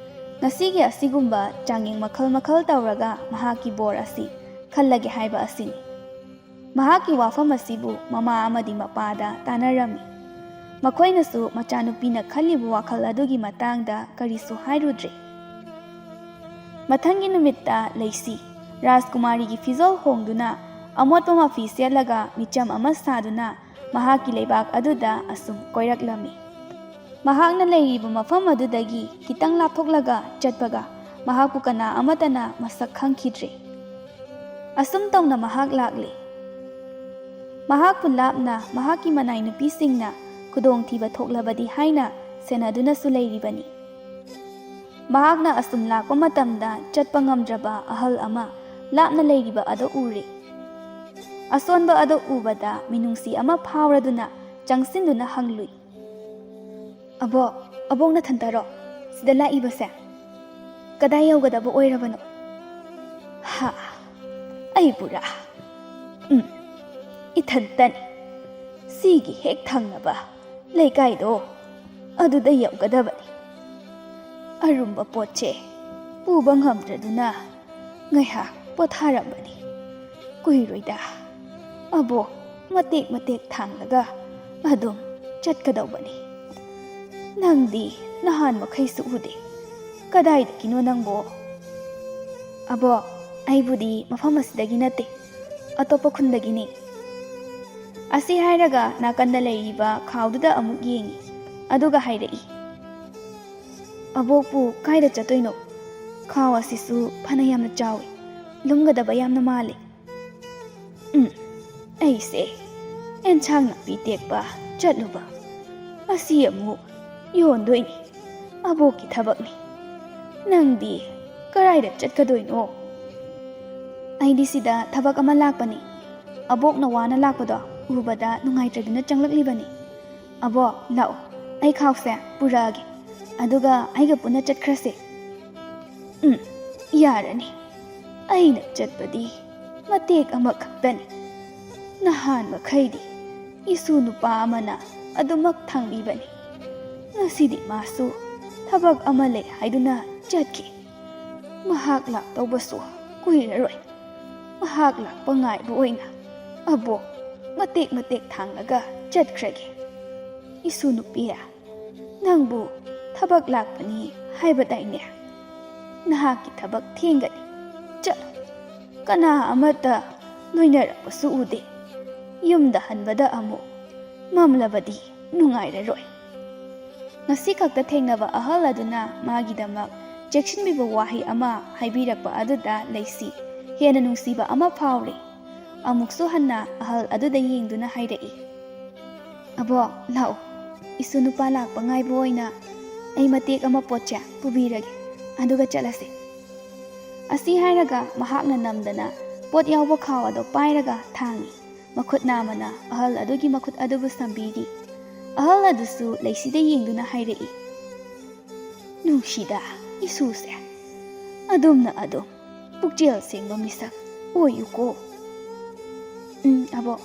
ꯉꯁꯤꯒꯤ ꯑꯁꯤꯒꯨꯝꯕ ꯆꯥꯡꯌꯦꯡ ꯃꯈꯜ ꯃꯈꯜ ꯇꯧꯔꯒ ꯃꯍꯥꯛꯀꯤ ꯕꯣꯔ ꯑꯁꯤ ꯈꯜꯂꯒꯦ ꯍꯥꯏꯕ ꯑꯁꯤꯅꯤ꯫ ꯃꯍꯥꯛꯀꯤ ꯋꯥꯐꯝ ꯑꯁꯤꯕꯨ ꯃꯃꯥ ꯑꯃꯗꯤ ꯃꯄꯥꯗ ꯇꯥꯟꯅꯔꯝꯃꯤ꯫ ꯃꯈꯣꯏꯅꯁꯨ ꯃꯆꯥꯅꯨꯄꯤꯅ ꯈꯜꯂꯤꯕ ꯋꯥꯈꯜ ꯑꯗꯨꯒꯤ ꯃꯇꯥꯡꯗ ꯀꯔꯤꯁꯨ ꯍꯥꯏꯔꯨꯗ꯭ꯔꯦ꯫ ꯃꯊꯪꯒꯤ ꯅꯨꯃꯤꯠꯇ ꯂꯩꯁꯤ ꯔꯥꯖꯀꯨꯃꯥꯔꯤꯒꯤ ꯐꯤꯖꯣꯜ ꯍꯣꯡꯗꯨꯅ, ꯑꯃꯣꯠꯄ ꯃꯐꯤ ꯁꯦꯠꯂꯒ, ꯃꯤꯆꯝ ꯑꯃ ꯁꯥꯗꯨꯅ ꯃꯍꯥꯛꯀꯤ ꯂꯩꯕꯥꯛ ꯑꯗꯨꯗ ꯑꯁꯨꯝ ꯀꯣꯏꯔꯛꯂꯝꯃꯤ꯫ ꯃꯍꯥꯛꯅ ꯂꯩꯔꯤꯕ ꯃꯐꯝ ꯑꯗꯨꯗꯒꯤ ꯈꯤꯇꯪ ꯂꯥꯞꯊꯣꯛꯂꯒ ꯆꯠꯄꯒ ꯃꯍꯥꯛꯄꯨ ꯀꯅꯥ ꯑꯃꯠꯇꯅ ꯃꯁꯛ ꯈꯪꯈꯤꯗ꯭ꯔꯦ꯫ ꯑꯁꯨꯝ ꯇꯧꯅ ꯃꯍꯥꯛ ꯂꯥꯛꯂꯦ꯫ ꯃꯍꯥꯛꯄꯨ ꯂꯥꯞꯅ ꯃꯍꯥꯛꯀꯤ ꯃꯅꯥꯏ ꯅꯨꯄꯤꯁꯤꯡꯅ ꯈꯨꯗꯣꯡꯊꯤꯕ ꯊꯣꯛꯂꯕꯗꯤ ꯍꯥꯏꯅ ꯁꯦꯟꯅꯗꯨꯅꯁꯨ ꯂꯩꯔꯤꯕꯅꯤ꯫ ꯃꯍꯥꯛꯅ ꯑꯁꯨꯝ ꯂꯥꯛꯄ ꯃꯇꯝꯗ ꯆꯠꯄ ꯉꯝꯗ꯭ꯔꯕ ꯑꯍꯜ ꯑꯃ ꯂꯥꯞꯅ ꯂꯩꯔꯤꯕ ꯑꯗꯨ ꯎꯔꯦ꯫ ꯑꯁꯣꯟꯕ ꯑꯗꯨ ꯎꯕꯗ ꯃꯤꯅꯨꯡꯁꯤ ꯑꯃ ꯐꯥꯎꯔꯗꯨꯅ ꯆꯪꯁꯤꯟꯗꯨꯅ ꯍꯪꯂꯨꯏ, "ꯑꯕꯣꯛ, ꯑꯕꯣꯛ ꯅꯊꯟꯇꯔꯣ ꯁꯤꯗ ꯂꯥꯛꯏꯕꯁꯦ? ꯀꯗꯥꯏ ꯌꯧꯒꯗꯕ ꯑꯣꯏꯔꯕꯅꯣ?" "ꯍꯥ, ꯑꯩꯕꯨꯔꯥ? ꯎꯝ, ꯏꯊꯟꯇꯅꯤ꯫ ꯁꯤꯒꯤ ꯍꯦꯛ ꯊꯪꯅꯕ ꯂꯩꯀꯥꯏꯗꯣ ꯑꯗꯨꯗ ꯌꯧꯒꯗꯕꯅꯤ꯫ ꯑꯔꯨꯝꯕ ꯄꯣꯠꯁꯦ ꯄꯨꯕ ꯉꯝꯗ꯭ꯔꯗꯨꯅ ꯉꯥꯏꯍꯥꯛ ꯄꯣꯊꯥꯔꯝꯕꯅꯤ꯫ ꯀꯨꯏꯔꯣꯏꯗ, ꯑꯕꯣꯛ ꯃꯇꯦꯛ ꯃꯇꯦꯛ ꯊꯥꯡꯂꯒ ꯑꯗꯨꯝ ꯆꯠꯀꯗꯧꯕꯅꯤ꯫ ꯅꯪꯗꯤ ꯅꯍꯥꯟ ꯃꯈꯩꯁꯨ ꯎꯗꯦ꯫ ꯀꯗꯥꯏꯗꯒꯤꯅꯣ ꯅꯪꯕꯣ?" "ꯑꯕꯣꯛ, ꯑꯩꯕꯨꯗꯤ ꯃꯐꯝ ꯑꯁꯤꯗꯒꯤ ꯅꯠꯇꯦ, ꯑꯇꯣꯞꯄ ꯈꯨꯟꯗꯒꯤꯅꯤ꯫" ꯑꯁꯤ ꯍꯥꯏꯔꯒ ꯅꯥꯀꯟꯗ ꯂꯩꯔꯤꯕ ꯈꯥꯎꯗꯨꯗ ꯑꯃꯨꯛ ꯌꯦꯡꯉꯤ, ꯑꯗꯨꯒ ꯍꯥꯏꯔꯛꯏ, "ꯑꯕꯣꯛꯄꯨ ꯀꯥꯏꯗ ꯆꯠꯇꯣꯏꯅꯣ? ꯈꯥꯎ ꯑꯁꯤꯁꯨ ꯐꯅ ꯌꯥꯝꯅ ꯆꯥꯎꯏ, ꯂꯨꯝꯒꯗꯕ ꯌꯥꯝꯅ ꯃꯥꯜꯂꯤ꯫" "ꯎꯝ, ꯑꯩꯁꯦ ꯑꯦꯟꯁꯥꯡ ꯅꯥꯄꯤ ꯇꯦꯛꯄ ꯆꯠꯂꯨꯕ, ꯑꯁꯤ ꯑꯃꯨꯛ ꯌꯣꯟꯗꯣꯏꯅꯤ꯫ ꯑꯕꯣꯛꯀꯤ ꯊꯕꯛꯅꯤ꯫ ꯅꯪꯗꯤ ꯀꯔꯥꯏꯗ ꯆꯠꯀꯗꯣꯏꯅꯣ?" "ꯑꯩꯗꯤ ꯁꯤꯗ ꯊꯕꯛ ꯑꯃ ꯂꯥꯛꯄꯅꯤ꯫ ꯑꯕꯣꯛꯅ ꯋꯥꯅ ꯂꯥꯛꯄꯗꯣ ꯎꯕꯗ ꯅꯨꯡꯉꯥꯏꯇ꯭ꯔꯗꯨꯅ ꯆꯪꯂꯛꯂꯤꯕꯅꯤ꯫ ꯑꯕꯣꯛ, ꯂꯥꯛꯑꯣ, ꯑꯩ ꯈꯥꯎꯁꯦ ꯄꯨꯔꯛꯑꯒꯦ, ꯑꯗꯨꯒ ꯑꯩꯒ ꯄꯨꯟꯅ ꯆꯠꯈ꯭ꯔꯁꯦ꯫" "ꯎꯝ, ꯌꯥꯔꯅꯤ꯫ ꯑꯩꯅ ꯆꯠꯄꯗꯤ ꯃꯇꯦꯛ ꯑꯃꯈꯛꯇꯅꯤ꯫ ꯅꯍꯥꯟ ꯃꯈꯩꯗꯤ ꯏꯁꯨ ꯅꯨꯄꯥ ꯑꯃꯅ ꯑꯗꯨꯃꯛ ꯊꯥꯡꯕꯤꯕꯅꯤ꯫ ꯉꯁꯤꯗꯤ ꯃꯥꯁꯨ ꯊꯕꯛ ꯑꯃ ꯂꯩ ꯍꯥꯏꯗꯨꯅ ꯆꯠꯈꯤ꯫ ꯃꯍꯥꯛ ꯂꯥꯛꯇꯧꯕꯁꯨ ꯀꯨꯏꯔꯔꯣꯏ꯫ ꯃꯍꯥꯛ ꯂꯥꯛꯄ ꯉꯥꯏꯕ ꯑꯣꯏꯅ ꯑꯕꯣꯛ ꯃꯇꯦꯛ ꯃꯇꯦꯛ ꯊꯥꯡꯂꯒ ꯆꯠꯈ꯭ꯔꯒꯦ꯫ ꯏꯁꯨ ꯅꯨꯄꯤ, ꯅꯪꯕꯨ ꯊꯕꯛ ꯂꯥꯛꯄꯅꯤ ꯍꯥꯏꯕꯗꯥꯏꯅꯦ? ꯅꯍꯥꯛꯀꯤ ꯊꯕꯛ ꯊꯦꯡꯒꯅꯤ꯫ ꯆꯠꯂꯣ꯫ ꯀꯅꯥ ꯑꯃꯠꯇ ꯂꯣꯏꯅꯔꯛꯄꯁꯨ ꯎꯗꯦ꯫ ꯌꯨꯝꯗ ꯍꯟꯕꯗ ꯑꯃꯨꯛ ꯃꯝꯂꯕꯗꯤ ꯅꯨꯡꯉꯥꯏꯔꯔꯣꯏ꯫ ꯉꯁꯤ ꯈꯛꯇ ꯊꯦꯡꯅꯕ ꯑꯍꯜ ꯑꯗꯨꯅ ꯃꯥꯒꯤꯗꯃꯛ ꯆꯦꯛꯁꯤꯟꯕꯤꯕ ꯋꯥꯍꯩ ꯑꯃ ꯍꯥꯏꯕꯤꯔꯛꯄ ꯑꯗꯨꯗ ꯂꯩꯁꯤ ꯍꯦꯟꯅ ꯅꯨꯡꯁꯤꯕ ꯑꯃ ꯐꯥꯎꯔꯤ꯫ ꯑꯃꯨꯛꯁꯨ ꯍꯟꯅ ꯑꯍꯜ ꯑꯗꯨꯗ ꯌꯦꯡꯗꯨꯅ ꯍꯥꯏꯔꯛꯏ, "ꯑꯕꯣꯛ, ꯂꯥꯛꯑꯣ꯫ ꯏꯁꯨ ꯅꯨꯄꯥ ꯂꯥꯛꯄ ꯉꯥꯏꯕ ꯑꯣꯏꯅ ꯑꯩ ꯃꯇꯦꯛ ꯑꯃ ꯄꯣꯠꯁꯦ ꯄꯨꯕꯤꯔꯒꯦ, ꯑꯗꯨꯒ ꯆꯠꯂꯁꯦ꯫" ꯑꯁꯤ ꯍꯥꯏꯔꯒ ꯃꯍꯥꯛꯅ ꯅꯝꯗꯅ ꯄꯣꯠ ꯌꯥꯎꯕ ꯈꯥꯎ ꯑꯗꯨ ꯄꯥꯏꯔꯒ ꯊꯥꯡꯉꯤ꯫ ꯃꯈꯨꯠ ꯅꯥꯝꯃꯅ ꯑꯍꯜ ꯑꯗꯨꯒꯤ ꯃꯈꯨꯠ ꯑꯗꯨꯕꯨ ꯁꯝꯕꯤꯔꯤ꯫ ꯑꯍꯜ ꯑꯗꯨꯁꯨ ꯂꯩꯁꯤꯗ ꯌꯦꯡꯗꯨꯅ ꯍꯥꯏꯔꯛꯏ, "ꯅꯨꯡꯁꯤꯗ ꯏꯁꯨꯁꯦ꯫ ꯑꯗꯨꯝꯅ ꯑꯗꯨꯝ ꯄꯨꯛꯆꯦꯜ ꯁꯦꯡꯕ ꯃꯤꯁꯛ ꯑꯣꯏꯌꯨꯀꯣ꯫" "ꯎꯝ, ꯑꯕꯣꯛ꯫"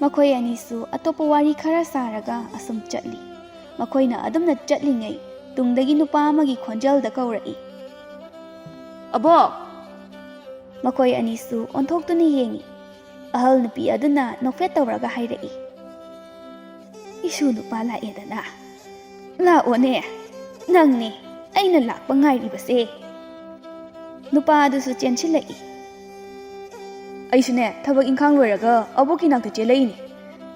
ꯃꯈꯣꯏ ꯑꯅꯤꯁꯨ ꯑꯇꯣꯞꯄ ꯋꯥꯔꯤ ꯈꯔ ꯁꯥꯔꯒ ꯑꯁꯨꯝ ꯆꯠꯂꯤ꯫ ꯃꯈꯣꯏꯅ ꯑꯗꯨꯝꯅ ꯆꯠꯂꯤꯉꯩ ꯇꯨꯡꯗꯒꯤ ꯅꯨꯄꯥ ꯑꯃꯒꯤ ꯈꯣꯟꯖꯦꯜꯗ ꯀꯧꯔꯛꯏ, "ꯑꯕꯣꯛ!" ꯃꯈꯣꯏ ꯑꯅꯤꯁꯨ ꯑꯣꯟꯊꯣꯛꯇꯨꯅ ꯌꯦꯡꯏ꯫ ꯑꯍꯜ ꯅꯨꯄꯤ ꯑꯗꯨꯅ ꯅꯣꯛꯐꯦꯠ ꯇꯧꯔꯒ ꯍꯥꯏꯔꯛꯏ, "ꯏꯁꯨ ꯅꯨꯄꯥ ꯂꯥꯛꯑꯦꯗꯅ꯫ ꯂꯥꯛꯑꯣꯅꯦ, ꯅꯪꯅꯦ ꯑꯩꯅ ꯂꯥꯛꯄ ꯉꯥꯏꯔꯤꯕꯁꯦ꯫" ꯅꯨꯄꯥ ꯑꯗꯨꯁꯨ ꯆꯦꯟꯁꯤꯜꯂꯛꯏ꯫ "ꯑꯩꯁꯨꯅꯦ, ꯊꯕꯛ ꯏꯪꯈꯥꯡ ꯂꯣꯏꯔꯒ ꯑꯕꯣꯛꯀꯤ ꯅꯥꯛꯇ ꯆꯦꯜꯂꯛꯏꯅꯤ꯫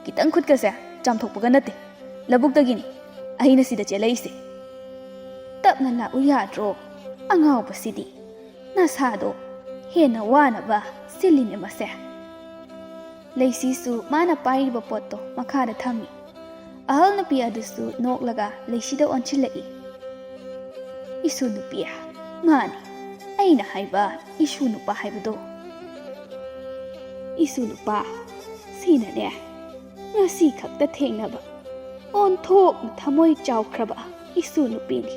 ꯈꯤꯇꯪ ꯈꯨꯠꯀꯁꯦ ꯆꯥꯝꯊꯣꯛꯄꯒ ꯅꯠꯇꯦ, ꯂꯧꯕꯨꯛꯇꯒꯤꯅꯤ ꯑꯩꯅ ꯁꯤꯗ ꯆꯦꯜꯂꯛꯏꯁꯦ꯫" "ꯇꯞꯅ ꯂꯥꯛꯎ ꯌꯥꯗ꯭ꯔꯣ? ꯑꯉꯥꯎꯕꯁꯤꯗꯤ, ꯅꯁꯥꯗꯣ ꯍꯦꯟꯅ ꯋꯥꯅꯕ ꯁꯤꯜꯂꯤꯅꯦ ꯃꯁꯦ꯫" ꯂꯩꯁꯤꯁꯨ ꯃꯥꯅ ꯄꯥꯏꯔꯤꯕ ꯄꯣꯠꯇꯣ ꯃꯈꯥꯗ ꯊꯝꯃꯤ꯫ ꯑꯍꯜ ꯅꯨꯄꯤ ꯑꯗꯨꯁꯨ ꯅꯣꯛꯂꯒ ꯂꯩꯁꯤꯗ ꯑꯣꯟꯁꯤꯜꯂꯛꯏ꯫ "ꯏꯁꯨ ꯅꯨꯄꯤ, ꯃꯥꯅꯤ, ꯑꯩꯅ ꯍꯥꯏꯕ ꯏꯁꯨ ꯅꯨꯄꯥ ꯍꯥꯏꯕꯗꯣ꯫ ꯏꯁꯨ ꯅꯨꯄꯥ, ꯁꯤꯅꯅꯦ, ꯉꯁꯤ ꯈꯛꯇ ꯊꯦꯡꯅꯕ ꯑꯣꯟꯊꯣꯛꯅ ꯊꯃꯣꯏ ꯆꯥꯎꯈ꯭ꯔꯕ ꯏꯁꯨ ꯅꯨꯄꯤꯅꯤ꯫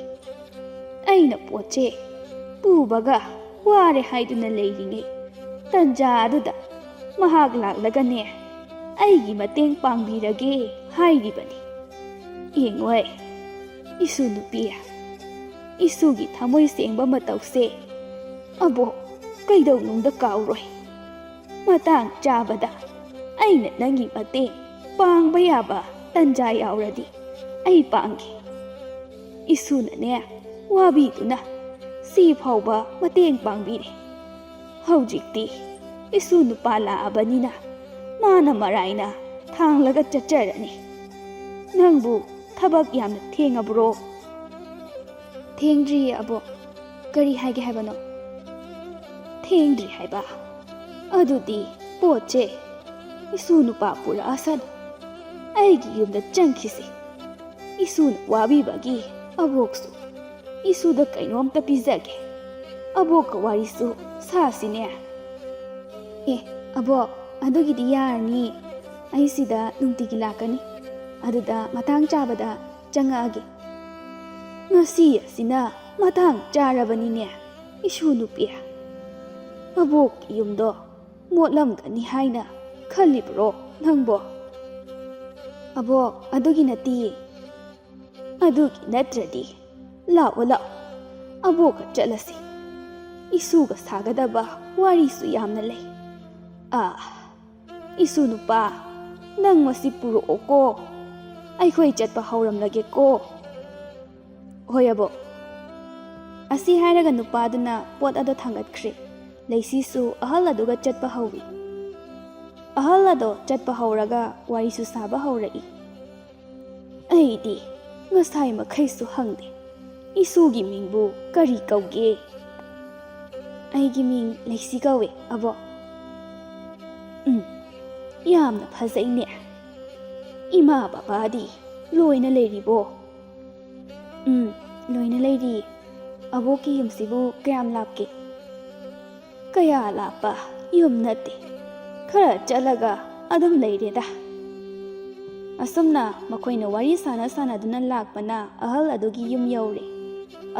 ꯑꯩꯅ ꯄꯣꯠꯁꯦ ꯄꯨꯕꯒ ꯋꯥꯔꯦ ꯍꯥꯏꯗꯨꯅ ꯂꯩꯔꯤꯉꯩ ꯇꯟꯖꯥ ꯑꯗꯨꯗ ꯃꯍꯥꯛ ꯂꯥꯛꯂꯒꯅꯦ, ꯑꯩꯒꯤ ꯃꯇꯦꯡ ꯄꯥꯡꯕꯤꯔꯒꯦ ꯍꯥꯏꯔꯤꯕꯅꯤ꯫ ꯌꯦꯡꯉꯣꯏ, ꯏꯁꯨ ꯅꯨꯄꯤ, ꯏꯁꯨꯒꯤ ꯊꯃꯣꯏ ꯁꯦꯡꯕ ꯃꯇꯧꯁꯦ ꯑꯕꯣꯛ ꯀꯩꯗꯧꯅꯨꯡꯗ ꯀꯥꯎꯔꯣꯏ꯫ ꯃꯇꯥꯡ ꯆꯥꯕꯗ ꯑꯩꯅ ꯅꯪꯒꯤ ꯃꯇꯦꯡ ꯄꯥꯡꯕ ꯌꯥꯕ ꯇꯟꯖꯥ ꯌꯥꯎꯔꯗꯤ ꯑꯩ ꯄꯥꯡꯒꯦ꯫ ꯏꯁꯨꯅꯅꯦ ꯋꯥꯕꯤꯗꯨꯅ ꯁꯤ ꯐꯥꯎꯕ ꯃꯇꯦꯡ ꯄꯥꯡꯕꯤꯔꯦ꯫ ꯍꯧꯖꯤꯛꯇꯤ ꯏꯁꯨ ꯅꯨꯄꯥ ꯂꯥꯛꯑꯕꯅꯤꯅ ꯃꯥꯅ ꯃꯔꯥꯏꯅ ꯊꯥꯡꯂꯒ ꯆꯠꯆꯔꯅꯤ꯫ ꯅꯪꯕꯨ ꯊꯕꯛ ꯌꯥꯝꯅ ꯊꯦꯡꯉꯕ꯭ꯔꯣ? ꯊꯦꯡꯗ꯭ꯔꯤꯌꯦ ꯑꯕꯣꯛ꯫ ꯀꯔꯤ ꯍꯥꯏꯒꯦ ꯍꯥꯏꯕꯅꯣ? ꯊꯦꯡꯗ꯭ꯔꯤ ꯍꯥꯏꯕ? ꯑꯗꯨꯗꯤ ꯄꯣꯠꯁꯦ ꯏꯁꯨ ꯅꯨꯄꯥ ꯄꯨꯔꯛꯑꯁꯅꯨ꯫ ꯑꯩꯒꯤ ꯌꯨꯝꯗ ꯆꯪꯈꯤꯁꯤ꯫ ꯏꯁꯨꯅ ꯋꯥꯕꯤꯕꯒꯤ ꯑꯕꯣꯛꯁꯨ ꯏꯁꯨꯗ ꯀꯩꯅꯣꯝꯇ ꯄꯤꯖꯒꯦ꯫ ꯑꯕꯣꯛꯀ ꯋꯥꯔꯤꯁꯨ ꯁꯥꯁꯤꯅꯦ꯫ ꯑꯦ, ꯑꯕꯣꯛ, ꯑꯗꯨꯒꯤꯗꯤ ꯌꯥꯔꯅꯤ꯫ ꯑꯩ ꯁꯤꯗ ꯅꯨꯡꯇꯤꯒꯤ ꯂꯥꯛꯀꯅꯤ꯫ ꯑꯗꯨꯗ ꯃꯇꯥꯡ ꯆꯥꯕꯗ ꯆꯪꯉꯛꯑꯒꯦ꯫ ꯉꯁꯤ ꯑꯁꯤꯅ ꯃꯇꯥꯡ ꯆꯥꯔꯕꯅꯤꯅꯦ, ꯏꯁꯨ ꯅꯨꯄꯤ꯫ ꯑꯕꯣꯛꯀꯤ ꯌꯨꯝꯗꯣ ꯃꯣꯠꯂꯝꯒꯅꯤ ꯍꯥꯏꯅ ꯈꯜꯂꯤꯕ꯭ꯔꯣ ꯅꯪꯕꯣ? ꯑꯕꯣꯛ, ꯑꯗꯨꯒꯤ ꯅꯠꯇꯤꯌꯦ꯫ ꯑꯗꯨꯒꯤ ꯅꯠꯇ꯭ꯔꯗꯤ ꯂꯥꯛꯑꯣ, ꯂꯥꯛꯑꯣ, ꯑꯕꯣꯛꯀ ꯆꯠꯂꯁꯤ꯫ ꯏꯁꯨꯒ ꯁꯥꯒꯗꯕ ꯋꯥꯔꯤꯁꯨ ꯌꯥꯝꯅ ꯂꯩ꯫ ꯑꯥ, ꯏꯁꯨ ꯅꯨꯄꯥ, ꯅꯪ ꯃꯁꯤ ꯄꯨꯔꯛꯑꯣꯀꯣ꯫ ꯑꯩꯈꯣꯏ ꯆꯠꯄ ꯍꯧꯔꯝꯂꯒꯦꯀꯣ꯫ ꯍꯣꯏ ꯑꯕꯣꯛ꯫ ꯑꯁꯤ ꯍꯥꯏꯔꯒ ꯅꯨꯄꯥꯗꯨꯅ ꯄꯣꯠ ꯑꯗꯨ ꯊꯥꯡꯒꯠꯈ꯭ꯔꯦ꯫ ꯂꯩꯁꯤꯁꯨ ꯑꯍꯜ ꯑꯗꯨꯒ ꯆꯠꯄ ꯍꯧꯏ꯫ ꯑꯍꯜ ꯑꯗꯣ ꯆꯠꯄ ꯍꯧꯔꯒ ꯋꯥꯔꯤꯁꯨ ꯁꯥꯕ ꯍꯧꯔꯛꯏ꯫ ꯑꯩꯗꯤ ꯉꯁꯥꯏ ꯃꯈꯩꯁꯨ ꯍꯪꯗꯦ, ꯏꯁꯨꯒꯤ ꯃꯤꯡꯕꯨ ꯀꯔꯤ ꯀꯧꯒꯦ? ꯑꯩꯒꯤ ꯃꯤꯡ ꯂꯩꯁꯤ ꯀꯧꯏ, ꯑꯕꯣꯛ꯫ ꯎꯝ, ꯌꯥꯝꯅ ꯐꯖꯩꯅꯦ꯫ ꯏꯃꯥ ꯕꯕꯥꯗꯤ ꯂꯣꯏꯅ ꯂꯩꯔꯤꯕꯣ? ꯎꯝ, ꯂꯣꯏꯅ ꯂꯩꯔꯤ꯫ ꯑꯕꯣꯛꯀꯤ ꯌꯨꯝꯁꯤꯕꯨ ꯀꯌꯥꯝ ꯂꯥꯞꯀꯦ? ꯀꯌꯥ ꯂꯥꯞꯄ ꯌꯨꯝ ꯅꯠꯇꯦ, ꯈꯔ ꯆꯠꯂꯒ ꯑꯗꯨꯝ ꯂꯩꯔꯦꯗ꯫ ꯑꯁꯨꯝꯅ ꯃꯈꯣꯏꯅ ꯋꯥꯔꯤ ꯁꯥꯟꯅ ꯁꯥꯟꯅꯗꯨꯅ ꯂꯥꯛꯄꯅ ꯑꯍꯜ ꯑꯗꯨꯒꯤ ꯌꯨꯝ ꯌꯧꯔꯦ꯫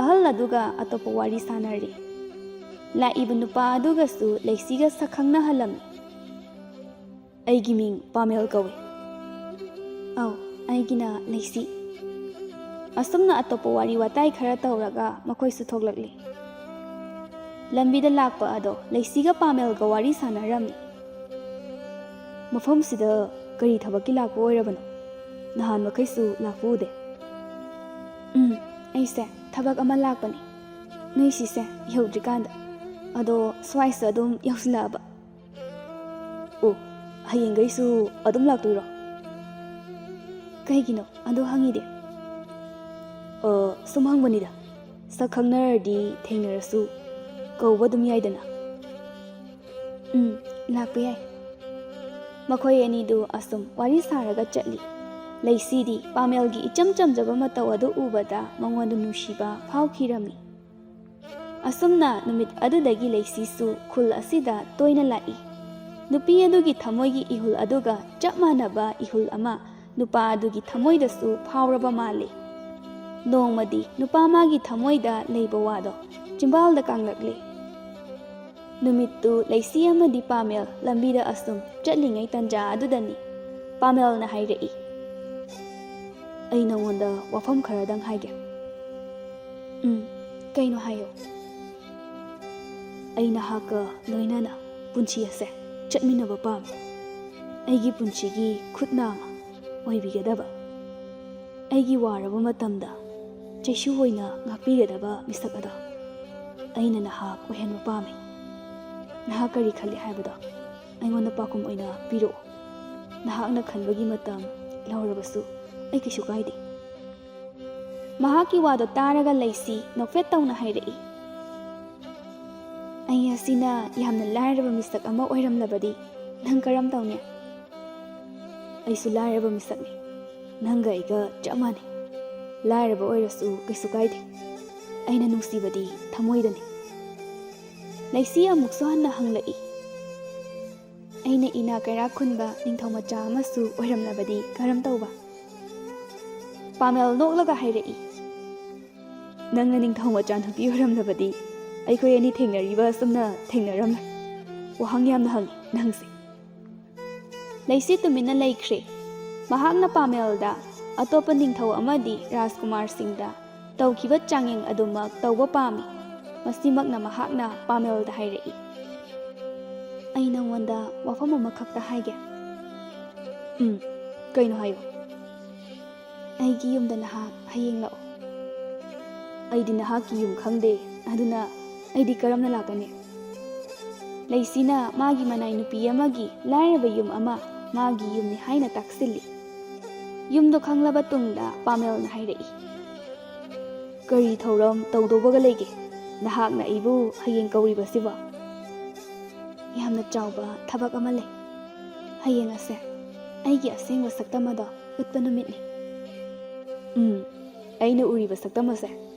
ꯑꯍꯜ ꯑꯗꯨꯒ ꯑꯇꯣꯞꯄ ꯋꯥꯔꯤ ꯁꯥꯟꯅꯔꯦ꯫ ꯂꯥꯛꯏꯕ ꯅꯨꯄꯥ ꯑꯗꯨꯒꯁꯨ ꯂꯩꯁꯤꯒ ꯁꯛ ꯈꯪꯅꯍꯜꯂꯝꯃꯤ꯫ ꯑꯩꯒꯤ ꯃꯤꯡ ꯄꯥꯃꯦꯜ ꯀꯧꯏ꯫ ꯑꯧ, ꯑꯩꯒꯤꯅ ꯂꯩꯁꯤ꯫ ꯑꯁꯨꯝꯅ ꯑꯇꯣꯞꯄ ꯋꯥꯔꯤ ꯋꯥꯇꯥꯏ ꯈꯔ ꯇꯧꯔꯒ ꯃꯈꯣꯏꯁꯨ ꯊꯣꯛꯂꯛꯂꯤ꯫ ꯂꯝꯕꯤꯗ ꯂꯥꯛꯄ ꯑꯗꯣ ꯂꯩꯁꯤꯒ ꯄꯥꯃꯦꯜꯒ ꯋꯥꯔꯤ ꯁꯥꯟꯅꯔꯝꯃꯤ꯫ "ꯃꯐꯝꯁꯤꯗ ꯀꯔꯤ ꯊꯕꯛꯀꯤ ꯂꯥꯛꯄ ꯑꯣꯏꯔꯕꯅꯣ? ꯅꯍꯥꯟ ꯃꯈꯩꯁꯨ ꯂꯥꯛꯄ ꯎꯗꯦ꯫" "ꯎꯝ, ꯑꯩꯁꯦ ꯊꯕꯛ ꯑꯃ ꯂꯥꯛꯄꯅꯤ, ꯅꯣꯏ ꯁꯤꯁꯦ ꯌꯧꯗ꯭ꯔꯤꯀꯥꯟꯗ꯫ ꯑꯗꯣ ꯁ꯭ꯋꯥꯏꯁꯤꯗ ꯑꯗꯨꯝ ꯌꯧꯁꯤꯜꯂꯛꯑꯕ꯫" "ꯑꯣ, ꯍꯌꯦꯡꯈꯩꯁꯨ ꯑꯗꯨꯝ ꯂꯥꯛꯇꯣꯏꯔꯣ? ꯀꯩꯒꯤꯅꯣ ꯑꯗꯨ ꯍꯪꯉꯤꯗꯤ?" "ꯑ, ꯁꯨꯝ ꯍꯪꯕꯅꯤꯗ, ꯁꯛ ꯈꯪꯅꯔꯗꯤ ꯊꯦꯡꯅꯔꯁꯨ ꯀꯧꯕ ꯑꯗꯨꯝ ꯌꯥꯏꯗꯅ꯫" "ꯎꯝ, ꯂꯥꯛꯄ ꯌꯥꯏ꯫" ꯃꯈꯣꯏ ꯑꯅꯤꯗꯨ ꯑꯁꯨꯝ ꯋꯥꯔꯤ ꯁꯥꯔꯒ ꯆꯠꯂꯤ꯫ ꯂꯩꯁꯤꯗꯤ ꯄꯥꯃꯦꯜꯒꯤ ꯏꯆꯝ ꯆꯝꯖꯕ ꯃꯇꯧ ꯑꯗꯨ ꯎꯕꯗ ꯃꯉꯣꯟꯗ ꯅꯨꯡꯁꯤꯕ ꯐꯥꯎꯈꯤꯔꯝꯃꯤ꯫ ꯑꯁꯨꯝꯅ ꯅꯨꯃꯤꯠ ꯑꯗꯨꯗꯒꯤ ꯂꯩꯁꯤꯁꯨ ꯈꯨꯜ ꯑꯁꯤꯗ ꯇꯣꯏꯅ ꯂꯥꯛꯏ꯫ ꯅꯨꯄꯤ ꯑꯗꯨꯒꯤ ꯊꯃꯣꯏꯒꯤ ꯏꯍꯨꯜ ꯑꯗꯨꯒ ꯆꯞ ꯃꯥꯟꯅꯕ ꯏꯍꯨꯜ ꯑꯃ ꯅꯨꯄꯥ ꯑꯗꯨꯒꯤ ꯊꯃꯣꯏꯗꯁꯨ ꯐꯥꯎꯔꯕ ꯃꯥꯜꯂꯤ꯫ ꯅꯣꯡꯃꯗꯤ ꯅꯨꯄꯥ ꯃꯥꯒꯤ ꯊꯃꯣꯏꯗ ꯂꯩꯕ ꯋꯥꯗꯣ ꯆꯤꯝꯕꯥꯜꯗ ꯀꯥꯡꯂꯛꯂꯦ꯫ ꯅꯨꯃꯤꯠꯇꯨ ꯂꯩꯁꯤ ꯑꯃꯗꯤ ꯄꯥꯃꯦꯜ ꯂꯝꯕꯤꯗ ꯑꯁꯨꯝ ꯆꯠꯂꯤꯉꯩ ꯇꯟꯖꯥ ꯑꯗꯨꯗꯅꯤ ꯄꯥꯃꯦꯜꯅ ꯍꯥꯏꯔꯛꯏ, "ꯑꯩ ꯅꯉꯣꯟꯗ ꯋꯥꯐꯝ ꯈꯔꯗꯪ ꯍꯥꯏꯒꯦ꯫" "ꯎꯝ, ꯀꯩꯅꯣ ꯍꯥꯏꯌꯣ꯫" "ꯑꯩ ꯅꯍꯥꯛꯀ ꯂꯣꯏꯅꯅ ꯄꯨꯟꯁꯤ ꯑꯁꯦ ꯆꯠꯃꯤꯟꯅꯕ ꯄꯥꯝꯃꯤ꯫ ꯑꯩꯒꯤ ꯄꯨꯟꯁꯤꯒꯤ ꯈꯨꯠꯅꯥ ꯑꯃ ꯑꯣꯏꯕꯤꯒꯗꯕ, ꯑꯩꯒꯤ ꯋꯥꯔꯕ ꯃꯇꯝꯗ ꯆꯩꯁꯨ ꯑꯣꯏꯅ ꯉꯥꯛꯄꯤꯒꯗꯕ ꯃꯤꯁꯛ ꯑꯗꯣ ꯑꯩꯅ ꯅꯍꯥꯛ ꯑꯣꯏꯍꯟꯕ ꯄꯥꯝꯃꯤ꯫ ꯅꯍꯥꯛ ꯀꯔꯤ ꯈꯜꯂꯤ ꯍꯥꯏꯕꯗꯣ ꯑꯩꯉꯣꯟꯗ ꯄꯥꯎꯈꯨꯝ ꯑꯣꯏꯅ ꯄꯤꯔꯛꯎ꯫ ꯅꯍꯥꯛꯅ ꯈꯟꯕꯒꯤ ꯃꯇꯝ ꯂꯧꯔꯕꯁꯨ ꯑꯩ ꯀꯩꯁꯨ ꯀꯥꯏꯗꯦ꯫" ꯃꯍꯥꯛꯀꯤ ꯋꯥꯗꯣ ꯇꯥꯔꯒ ꯂꯩꯁꯤ ꯅꯣꯛꯐꯦꯠ ꯇꯧꯅ ꯍꯥꯏꯔꯛꯏ, "ꯑꯩ ꯑꯁꯤꯅ ꯌꯥꯝꯅ ꯂꯥꯏꯔꯕ ꯃꯤꯁꯛ ꯑꯃ ꯑꯣꯏꯔꯝꯂꯕꯗꯤ ꯅꯪ ꯀꯔꯝ ꯇꯧꯅꯤ?" "ꯑꯩꯁꯨ ꯂꯥꯏꯔꯕ ꯃꯤꯁꯛꯅꯤ, ꯅꯪꯒ ꯑꯩꯒ ꯆꯞ ꯃꯥꯟꯅꯩ꯫ ꯂꯥꯏꯔꯕ ꯑꯣꯏꯔꯁꯨ ꯀꯩꯁꯨ ꯀꯥꯏꯗꯦ, ꯑꯩꯅ ꯅꯨꯡꯁꯤꯕꯗꯤ ꯊꯃꯣꯏꯗꯅꯤ꯫" ꯂꯩꯁꯤ ꯑꯃꯨꯛꯁꯨ ꯍꯟꯅ ꯍꯪꯂꯛꯏ, "ꯑꯩꯅ ꯏꯅꯥ ꯀꯩꯔꯥꯛ ꯈꯨꯟꯕ ꯅꯤꯡꯊꯧ ꯃꯆꯥ ꯑꯃꯁꯨ ꯑꯣꯏꯔꯝꯂꯕꯗꯤ ꯀꯔꯝ ꯇꯧꯕ?" ꯄꯥꯃꯦꯜ ꯅꯣꯛꯂꯒ ꯍꯥꯏꯔꯛꯏ, "ꯅꯪꯅ ꯅꯤꯡꯊꯧ ꯃꯆꯥ ꯅꯨꯄꯤ ꯑꯣꯏꯔꯝꯂꯕꯗꯤ ꯑꯩꯈꯣꯏ ꯑꯅꯤ ꯊꯦꯡꯅꯔꯤꯕ ꯑꯁꯨꯝꯅ ꯊꯦꯡꯅꯔꯝꯂꯣꯏ꯫ ꯋꯥꯍꯪ ꯌꯥꯝꯅ ꯍꯪꯉꯤ ꯅꯪꯁꯦ꯫" ꯂꯩꯁꯤ ꯇꯨꯃꯤꯟꯅ ꯂꯩꯈ꯭ꯔꯦ꯫ ꯃꯍꯥꯛꯅ ꯄꯥꯃꯦꯜꯗ ꯑꯇꯣꯞꯄ ꯅꯤꯡꯊꯧ ꯑꯃꯗꯤ ꯔꯥꯖꯀꯨꯃꯥꯔꯁꯤꯡꯗ ꯇꯧꯈꯤꯕ ꯆꯥꯡꯌꯦꯡ ꯑꯗꯨꯃꯛ ꯇꯧꯕ ꯄꯥꯝꯃꯤ꯫ ꯃꯁꯤꯃꯛꯅ ꯃꯍꯥꯛꯅ ꯄꯥꯃꯦꯜꯗ ꯍꯥꯏꯔꯛꯏ꯫ "ꯑꯩ ꯅꯉꯣꯟꯗ ꯋꯥꯐꯝ ꯑꯃꯈꯛꯇ ꯍꯥꯏꯒꯦ꯫" "ꯎꯝ, ꯀꯩꯅꯣ ꯍꯥꯏꯌꯨ꯫" "ꯑꯩꯒꯤ ꯌꯨꯝꯗ ꯅꯍꯥꯛ ꯍꯌꯦꯡ ꯂꯥꯛꯑꯣ꯫" "ꯑꯩꯗꯤ ꯅꯍꯥꯛꯀꯤ ꯌꯨꯝ ꯈꯪꯗꯦ, ꯑꯗꯨꯅ ꯑꯩꯗꯤ ꯀꯔꯝꯅ ꯂꯥꯛꯀꯅꯤ?" ꯂꯩꯁꯤꯅ ꯃꯥꯒꯤ ꯃꯅꯥꯏ ꯅꯨꯄꯤ ꯑꯃꯒꯤ ꯂꯥꯏꯔꯕ ꯌꯨꯝ ꯑꯃ ꯃꯥꯒꯤ ꯌꯨꯝꯅꯤ ꯍꯥꯏꯅ ꯇꯥꯛꯁꯤꯜꯂꯤ꯫ ꯌꯨꯝꯗꯣ ꯈꯪꯂꯕ ꯇꯨꯡꯗ ꯄꯥꯃꯦꯜꯅ ꯍꯥꯏꯔꯛꯏ꯫ "ꯀꯔꯤ ꯊꯧꯔꯝ ꯇꯧꯗꯧꯕꯒ ꯂꯩꯒꯦ? ꯅꯍꯥꯛꯅ ꯑꯩꯕꯨ ꯍꯌꯦꯡ ꯀꯧꯔꯤꯕꯁꯤꯕꯣ?" "ꯌꯥꯝꯅ ꯆꯥꯎꯕ ꯊꯕꯛ ꯑꯃ ꯂꯩ꯫ ꯍꯌꯦꯡ ꯑꯁꯦ ꯑꯩꯒꯤ ꯑꯁꯦꯡꯕ ꯁꯛꯇꯝ ꯑꯗꯣ ꯎꯠꯄ ꯅꯨꯃꯤꯠꯅꯤ꯫" "ꯎꯝ, ꯑꯩꯅ ꯎꯔꯤꯕ ꯁꯛꯇꯝ ꯑꯁꯦ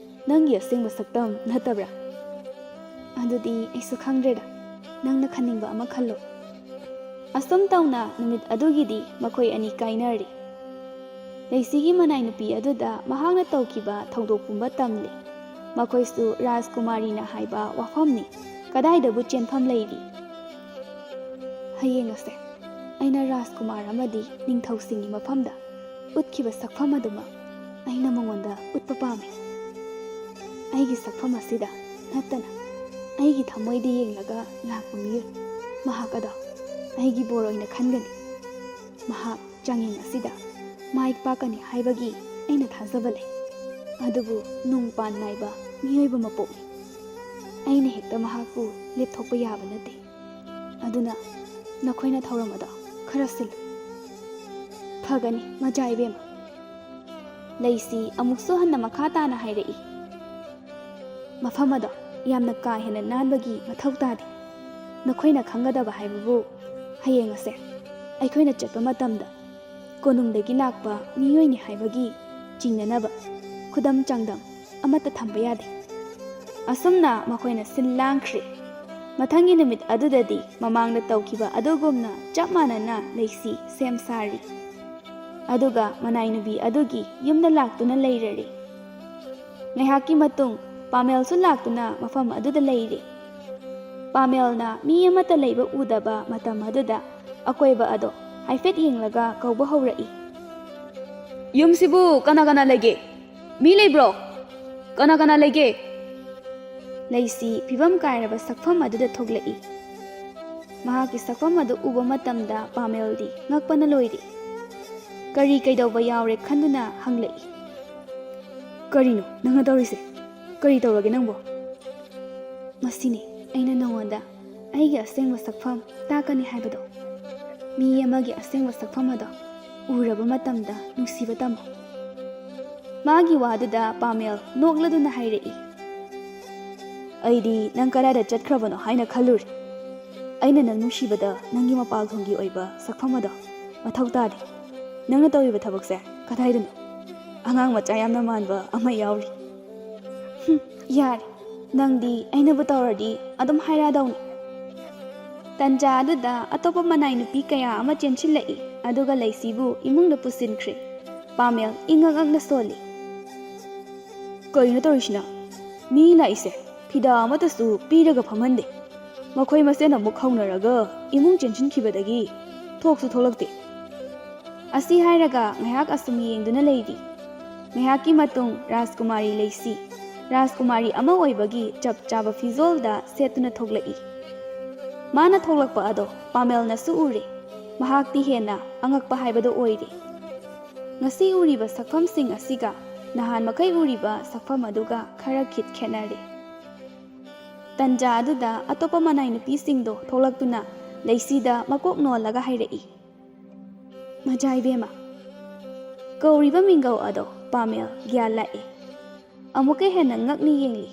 ꯅꯪꯒꯤ ꯑꯁꯦꯡꯕ ꯁꯛꯇꯝ ꯅꯠꯇꯕ꯭ꯔꯥ?" "ꯑꯗꯨꯗꯤ ꯑꯩꯁꯨ ꯈꯪꯗ꯭ꯔꯦꯗ, ꯅꯪꯅ ꯈꯟꯅꯤꯡꯕ ꯑꯃ ꯈꯜꯂꯣ꯫" ꯑꯁꯨꯝ ꯇꯧꯅ ꯅꯨꯃꯤꯠ ꯑꯗꯨꯒꯤꯗꯤ ꯃꯈꯣꯏ ꯑꯅꯤ ꯀꯥꯏꯅꯔꯦ꯫ ꯂꯩꯁꯤꯒꯤ ꯃꯅꯥꯏ ꯅꯨꯄꯤ ꯑꯗꯨꯗ ꯃꯍꯥꯛꯅ ꯇꯧꯈꯤꯕ ꯊꯧꯗꯣꯛ ꯄꯨꯝꯕ ꯇꯝꯂꯦ꯫ ꯃꯈꯣꯏꯁꯨ ꯔꯥꯖꯀꯨꯃꯥꯔꯤꯅ ꯍꯥꯏꯕ ꯋꯥꯐꯝꯅꯤ꯫ ꯀꯗꯥꯏꯗꯕꯨ ꯆꯦꯟꯐꯝ ꯂꯩꯔꯤ? "ꯍꯌꯦꯡ ꯑꯁꯦ ꯑꯩꯅ ꯔꯥꯖꯀꯨꯃꯥꯔ ꯑꯃꯗꯤ ꯅꯤꯡꯊꯧꯁꯤꯡꯒꯤ ꯃꯐꯝꯗ ꯎꯠꯈꯤꯕ ꯁꯛꯐꯝ ꯑꯗꯨꯃꯛ ꯑꯩꯅ ꯃꯉꯣꯟꯗ ꯎꯠꯄ ꯄꯥꯝꯃꯤ꯫ ꯑꯩꯒꯤ ꯁꯛꯐꯝ ꯑꯁꯤꯗ ꯅꯠꯇꯅ ꯑꯩꯒꯤ ꯊꯃꯣꯏꯗ ꯌꯦꯡꯂꯒ ꯂꯥꯛꯄ ꯃꯤꯑꯣꯏ ꯃꯍꯥꯛ ꯑꯗꯣ ꯑꯩꯒꯤ ꯕꯣꯔ ꯑꯣꯏꯅ ꯈꯟꯒꯅꯤ꯫ ꯃꯍꯥꯛ ꯆꯥꯡꯌꯦꯡ ꯑꯁꯤꯗ ꯃꯥꯏ ꯄꯥꯛꯀꯅꯤ ꯍꯥꯏꯕꯒꯤ ꯑꯩꯅ ꯊꯥꯖꯕ ꯂꯩ꯫ ꯑꯗꯨꯕꯨ ꯅꯣꯡ ꯄꯥꯟ ꯅꯥꯏꯕ ꯃꯤꯑꯣꯏꯕ ꯃꯄꯣꯛꯅꯤ꯫ ꯑꯩꯅ ꯍꯦꯛꯇ ꯃꯍꯥꯛꯄꯨ ꯂꯦꯞꯊꯣꯛꯄ ꯌꯥꯕ ꯅꯠꯇꯦ꯫ ꯑꯗꯨꯅ ꯅꯈꯣꯏꯅ ꯊꯧꯔꯝ ꯑꯗꯣ ꯈꯔ ꯁꯤꯜꯂꯨ꯫" "ꯐꯒꯅꯤ, ꯃꯖꯥ ꯏꯕꯦꯝꯃ꯫" ꯂꯩꯁꯤ ꯑꯃꯨꯛꯁꯨ ꯍꯟꯅ ꯃꯈꯥ ꯇꯥꯅ ꯍꯥꯏꯔꯛꯏ꯫ "ꯃꯐꯝ ꯑꯗꯣ ꯌꯥꯝꯅ ꯀꯥ ꯍꯦꯟꯅ ꯅꯥꯟꯕꯒꯤ ꯃꯊꯧ ꯇꯥꯗꯦ꯫ ꯅꯈꯣꯏꯅ ꯈꯪꯒꯗꯕ ꯍꯥꯏꯕꯕꯨ, ꯍꯌꯦꯡ ꯑꯁꯦ ꯑꯩꯈꯣꯏꯅ ꯆꯠꯄ ꯃꯇꯝꯗ ꯀꯣꯅꯨꯡꯗꯒꯤ ꯂꯥꯛꯄ ꯃꯤꯑꯣꯏꯅꯤ ꯍꯥꯏꯕꯒꯤ ꯆꯤꯡꯅꯅꯕ ꯈꯨꯗꯝ ꯆꯥꯡꯗꯝ ꯑꯃꯠꯇ ꯊꯝꯕ ꯌꯥꯗꯦ꯫" ꯑꯁꯨꯝꯅ ꯃꯈꯣꯏꯅ ꯁꯤꯜ ꯂꯥꯡꯈ꯭ꯔꯦ꯫ ꯃꯊꯪꯒꯤ ꯅꯨꯃꯤꯠ ꯑꯗꯨꯗꯗꯤ ꯃꯃꯥꯡꯗ ꯇꯧꯈꯤꯕ ꯑꯗꯨꯒꯨꯝꯅ ꯆꯞ ꯃꯥꯟꯅꯅ ꯂꯩꯁꯤ ꯁꯦꯝ ꯁꯥꯔꯤ꯫ ꯑꯗꯨꯒ ꯃꯅꯥꯏ ꯅꯨꯄꯤ ꯑꯗꯨꯒꯤ ꯌꯨꯝꯗ ꯂꯥꯛꯇꯨꯅ ꯂꯩꯔꯔꯦ꯫ ꯉꯥꯏꯍꯥꯛꯀꯤ ꯃꯇꯨꯡ ꯄꯥꯃꯦꯜꯁꯨ ꯂꯥꯛꯇꯨꯅ ꯃꯐꯝ ꯑꯗꯨꯗ ꯂꯩꯔꯦ꯫ ꯄꯥꯃꯦꯜꯅ ꯃꯤ ꯑꯃꯠꯇ ꯂꯩꯕ ꯎꯗꯕ ꯃꯇꯝ ꯑꯗꯨꯗ ꯑꯀꯣꯏꯕ ꯑꯗꯣ ꯍꯥꯏꯐꯦꯠ ꯌꯦꯡꯂꯒ ꯀꯧꯕ ꯍꯧꯔꯛꯏ꯫ "ꯌꯨꯝꯁꯤꯕꯨ ꯀꯅꯥ ꯀꯅꯥ ꯂꯩꯒꯦ? ꯃꯤ ꯂꯩꯕ꯭ꯔꯣ? ꯀꯅꯥ ꯀꯅꯥ ꯂꯩꯒꯦ?" ꯂꯩꯁꯤ ꯐꯤꯕꯝ ꯀꯥꯏꯔꯕ ꯁꯛꯐꯝ ꯑꯗꯨꯗ ꯊꯣꯛꯂꯛꯏ꯫ ꯃꯍꯥꯛꯀꯤ ꯁꯛꯐꯝ ꯑꯗꯨ ꯎꯕ ꯃꯇꯝꯗ ꯄꯥꯃꯦꯜꯗꯤ ꯉꯛꯄꯅ ꯂꯣꯏꯔꯤ꯫ ꯀꯔꯤ ꯀꯩꯗꯧꯕ ꯌꯥꯎꯔꯦ ꯈꯟꯗꯨꯅ ꯍꯪꯂꯛꯏ꯫ "ꯀꯔꯤꯅꯣ ꯅꯪꯅ ꯇꯧꯔꯤꯁꯦ? ꯀꯔꯤ ꯇꯧꯔꯒꯦ ꯅꯪꯕꯣ?" "ꯃꯁꯤꯅꯤ ꯑꯩꯅ ꯅꯉꯣꯟꯗ ꯑꯩꯒꯤ ꯑꯁꯦꯡꯕ ꯁꯛꯐꯝ ꯇꯥꯛꯀꯅꯤ ꯍꯥꯏꯕꯗꯣ꯫ ꯃꯤ ꯑꯃꯒꯤ ꯑꯁꯦꯡꯕ ꯁꯛꯐꯝ ꯑꯗꯣ ꯎꯔꯕ ꯃꯇꯝꯗ ꯅꯨꯡꯁꯤꯕ ꯇꯝꯃꯨ꯫" ꯃꯥꯒꯤ ꯋꯥꯗꯨꯗ ꯄꯥꯃꯦꯜ ꯅꯣꯛꯂꯗꯨꯅ ꯍꯥꯏꯔꯛꯏ꯫ "ꯑꯩꯗꯤ ꯅꯪ ꯀꯗꯥꯏꯗ ꯆꯠꯈ꯭ꯔꯕꯅꯣ ꯍꯥꯏꯅ ꯈꯜꯂꯨꯔꯦ꯫ ꯑꯩꯅ ꯅꯪ ꯅꯨꯡꯁꯤꯕꯗ ꯅꯪꯒꯤ ꯃꯄꯥꯜ ꯊꯣꯡꯒꯤ ꯑꯣꯏꯕ ꯁꯛꯐꯝ ꯑꯗꯣ ꯃꯊꯧ ꯇꯥꯗꯦ꯫ ꯅꯪꯅ ꯇꯧꯔꯤꯕ ꯊꯕꯛꯁꯦ ꯀꯗꯥꯏꯗꯅꯣ? ꯑꯉꯥꯡ ꯃꯆꯥ ꯌꯥꯝꯅ ꯃꯥꯟꯕ ꯑꯃ ꯌꯥꯎꯔꯤ꯫" "ꯍꯨꯝ, ꯌꯥꯔꯦ꯫ ꯅꯪꯗꯤ ꯑꯩꯅꯕꯨ ꯇꯧꯔꯗꯤ ꯑꯗꯨꯝ ꯍꯥꯏꯔꯛꯑꯗꯧꯅꯤ꯫" ꯇꯟꯖꯥ ꯑꯗꯨꯗ ꯑꯇꯣꯞꯄ ꯃꯅꯥꯏ ꯅꯨꯄꯤ ꯀꯌꯥ ꯑꯃ ꯆꯦꯟꯁꯤꯜꯂꯛꯏ, ꯑꯗꯨꯒ ꯂꯩꯁꯤꯕꯨ ꯏꯃꯨꯡꯗ ꯄꯨꯁꯤꯟꯈ꯭ꯔꯦ꯫ ꯄꯥꯃꯦꯜ ꯏꯉꯛ ꯉꯛꯅ ꯁꯣꯜꯂꯤ꯫ "ꯀꯩꯅꯣ ꯇꯧꯔꯤꯁꯤꯅ? ꯃꯤ ꯂꯥꯛꯏꯁꯦ ꯐꯤꯗꯥ ꯑꯃꯠꯇꯁꯨ ꯄꯤꯔꯒ ꯐꯝꯍꯟꯗꯦ꯫ ꯃꯈꯣꯏ ꯃꯁꯦꯟ ꯑꯃꯨꯛ ꯍꯧꯅꯔꯒ ꯏꯃꯨꯡ ꯆꯦꯟꯁꯤꯟꯈꯤꯕꯗꯒꯤ ꯊꯣꯛꯁꯨ ꯊꯣꯛꯂꯛꯇꯦ꯫" ꯑꯁꯤ ꯍꯥꯏꯔꯒ ꯉꯥꯏꯍꯥꯛ ꯑꯁꯨꯝ ꯌꯦꯡꯗꯨꯅ ꯂꯩꯔꯤ꯫ ꯉꯥꯏꯍꯥꯛꯀꯤ ꯃꯇꯨꯡ ꯔꯥꯖꯀꯨꯃꯥꯔꯤ ꯂꯩꯁꯤ, ꯔꯥꯖꯀꯨꯃꯥꯔꯤ ꯑꯃ ꯑꯣꯏꯕꯒꯤ ꯆꯞ ꯆꯥꯕ ꯐꯤꯖꯣꯜꯗ ꯁꯦꯠꯇꯨꯅ ꯊꯣꯛꯂꯛꯏ꯫ ꯃꯥꯅ ꯊꯣꯛꯂꯛꯄ ꯑꯗꯣ ꯄꯥꯃꯦꯜꯅꯁꯨ ꯎꯔꯦ꯫ ꯃꯍꯥꯛꯇꯤ ꯍꯦꯟꯅ ꯑꯉꯛꯄ ꯍꯥꯏꯕꯗꯣ ꯑꯣꯏꯔꯦ꯫ ꯉꯁꯤ ꯎꯔꯤꯕ ꯁꯛꯐꯝꯁꯤꯡ ꯑꯁꯤꯒ ꯅꯍꯥꯟ ꯃꯈꯩ ꯎꯔꯤꯕ ꯁꯛꯐꯝ ꯑꯗꯨꯒ ꯈꯔ ꯈꯤꯠ ꯈꯦꯠꯅꯔꯦ꯫ ꯇꯟꯖꯥ ꯑꯗꯨꯗ ꯑꯇꯣꯞꯄ ꯃꯅꯥꯏ ꯅꯨꯄꯤꯁꯤꯡꯗꯣ ꯊꯣꯛꯂꯛꯇꯨꯅ ꯂꯩꯁꯤꯗ ꯃꯀꯣꯛ ꯅꯣꯜꯂꯒ ꯍꯥꯏꯔꯛꯏ꯫ "ꯃꯖꯥ ꯏꯕꯦꯝꯃ!" ꯀꯧꯔꯤꯕ ꯃꯤꯡꯒꯧ ꯑꯗꯣ ꯄꯥꯃꯦꯜ ꯒ꯭ꯌꯥꯟ ꯂꯥꯛꯑꯦ꯫ ꯑꯃꯨꯛꯀ ꯍꯦꯟꯅ ꯉꯛꯅ ꯌꯦꯡꯂꯤ꯫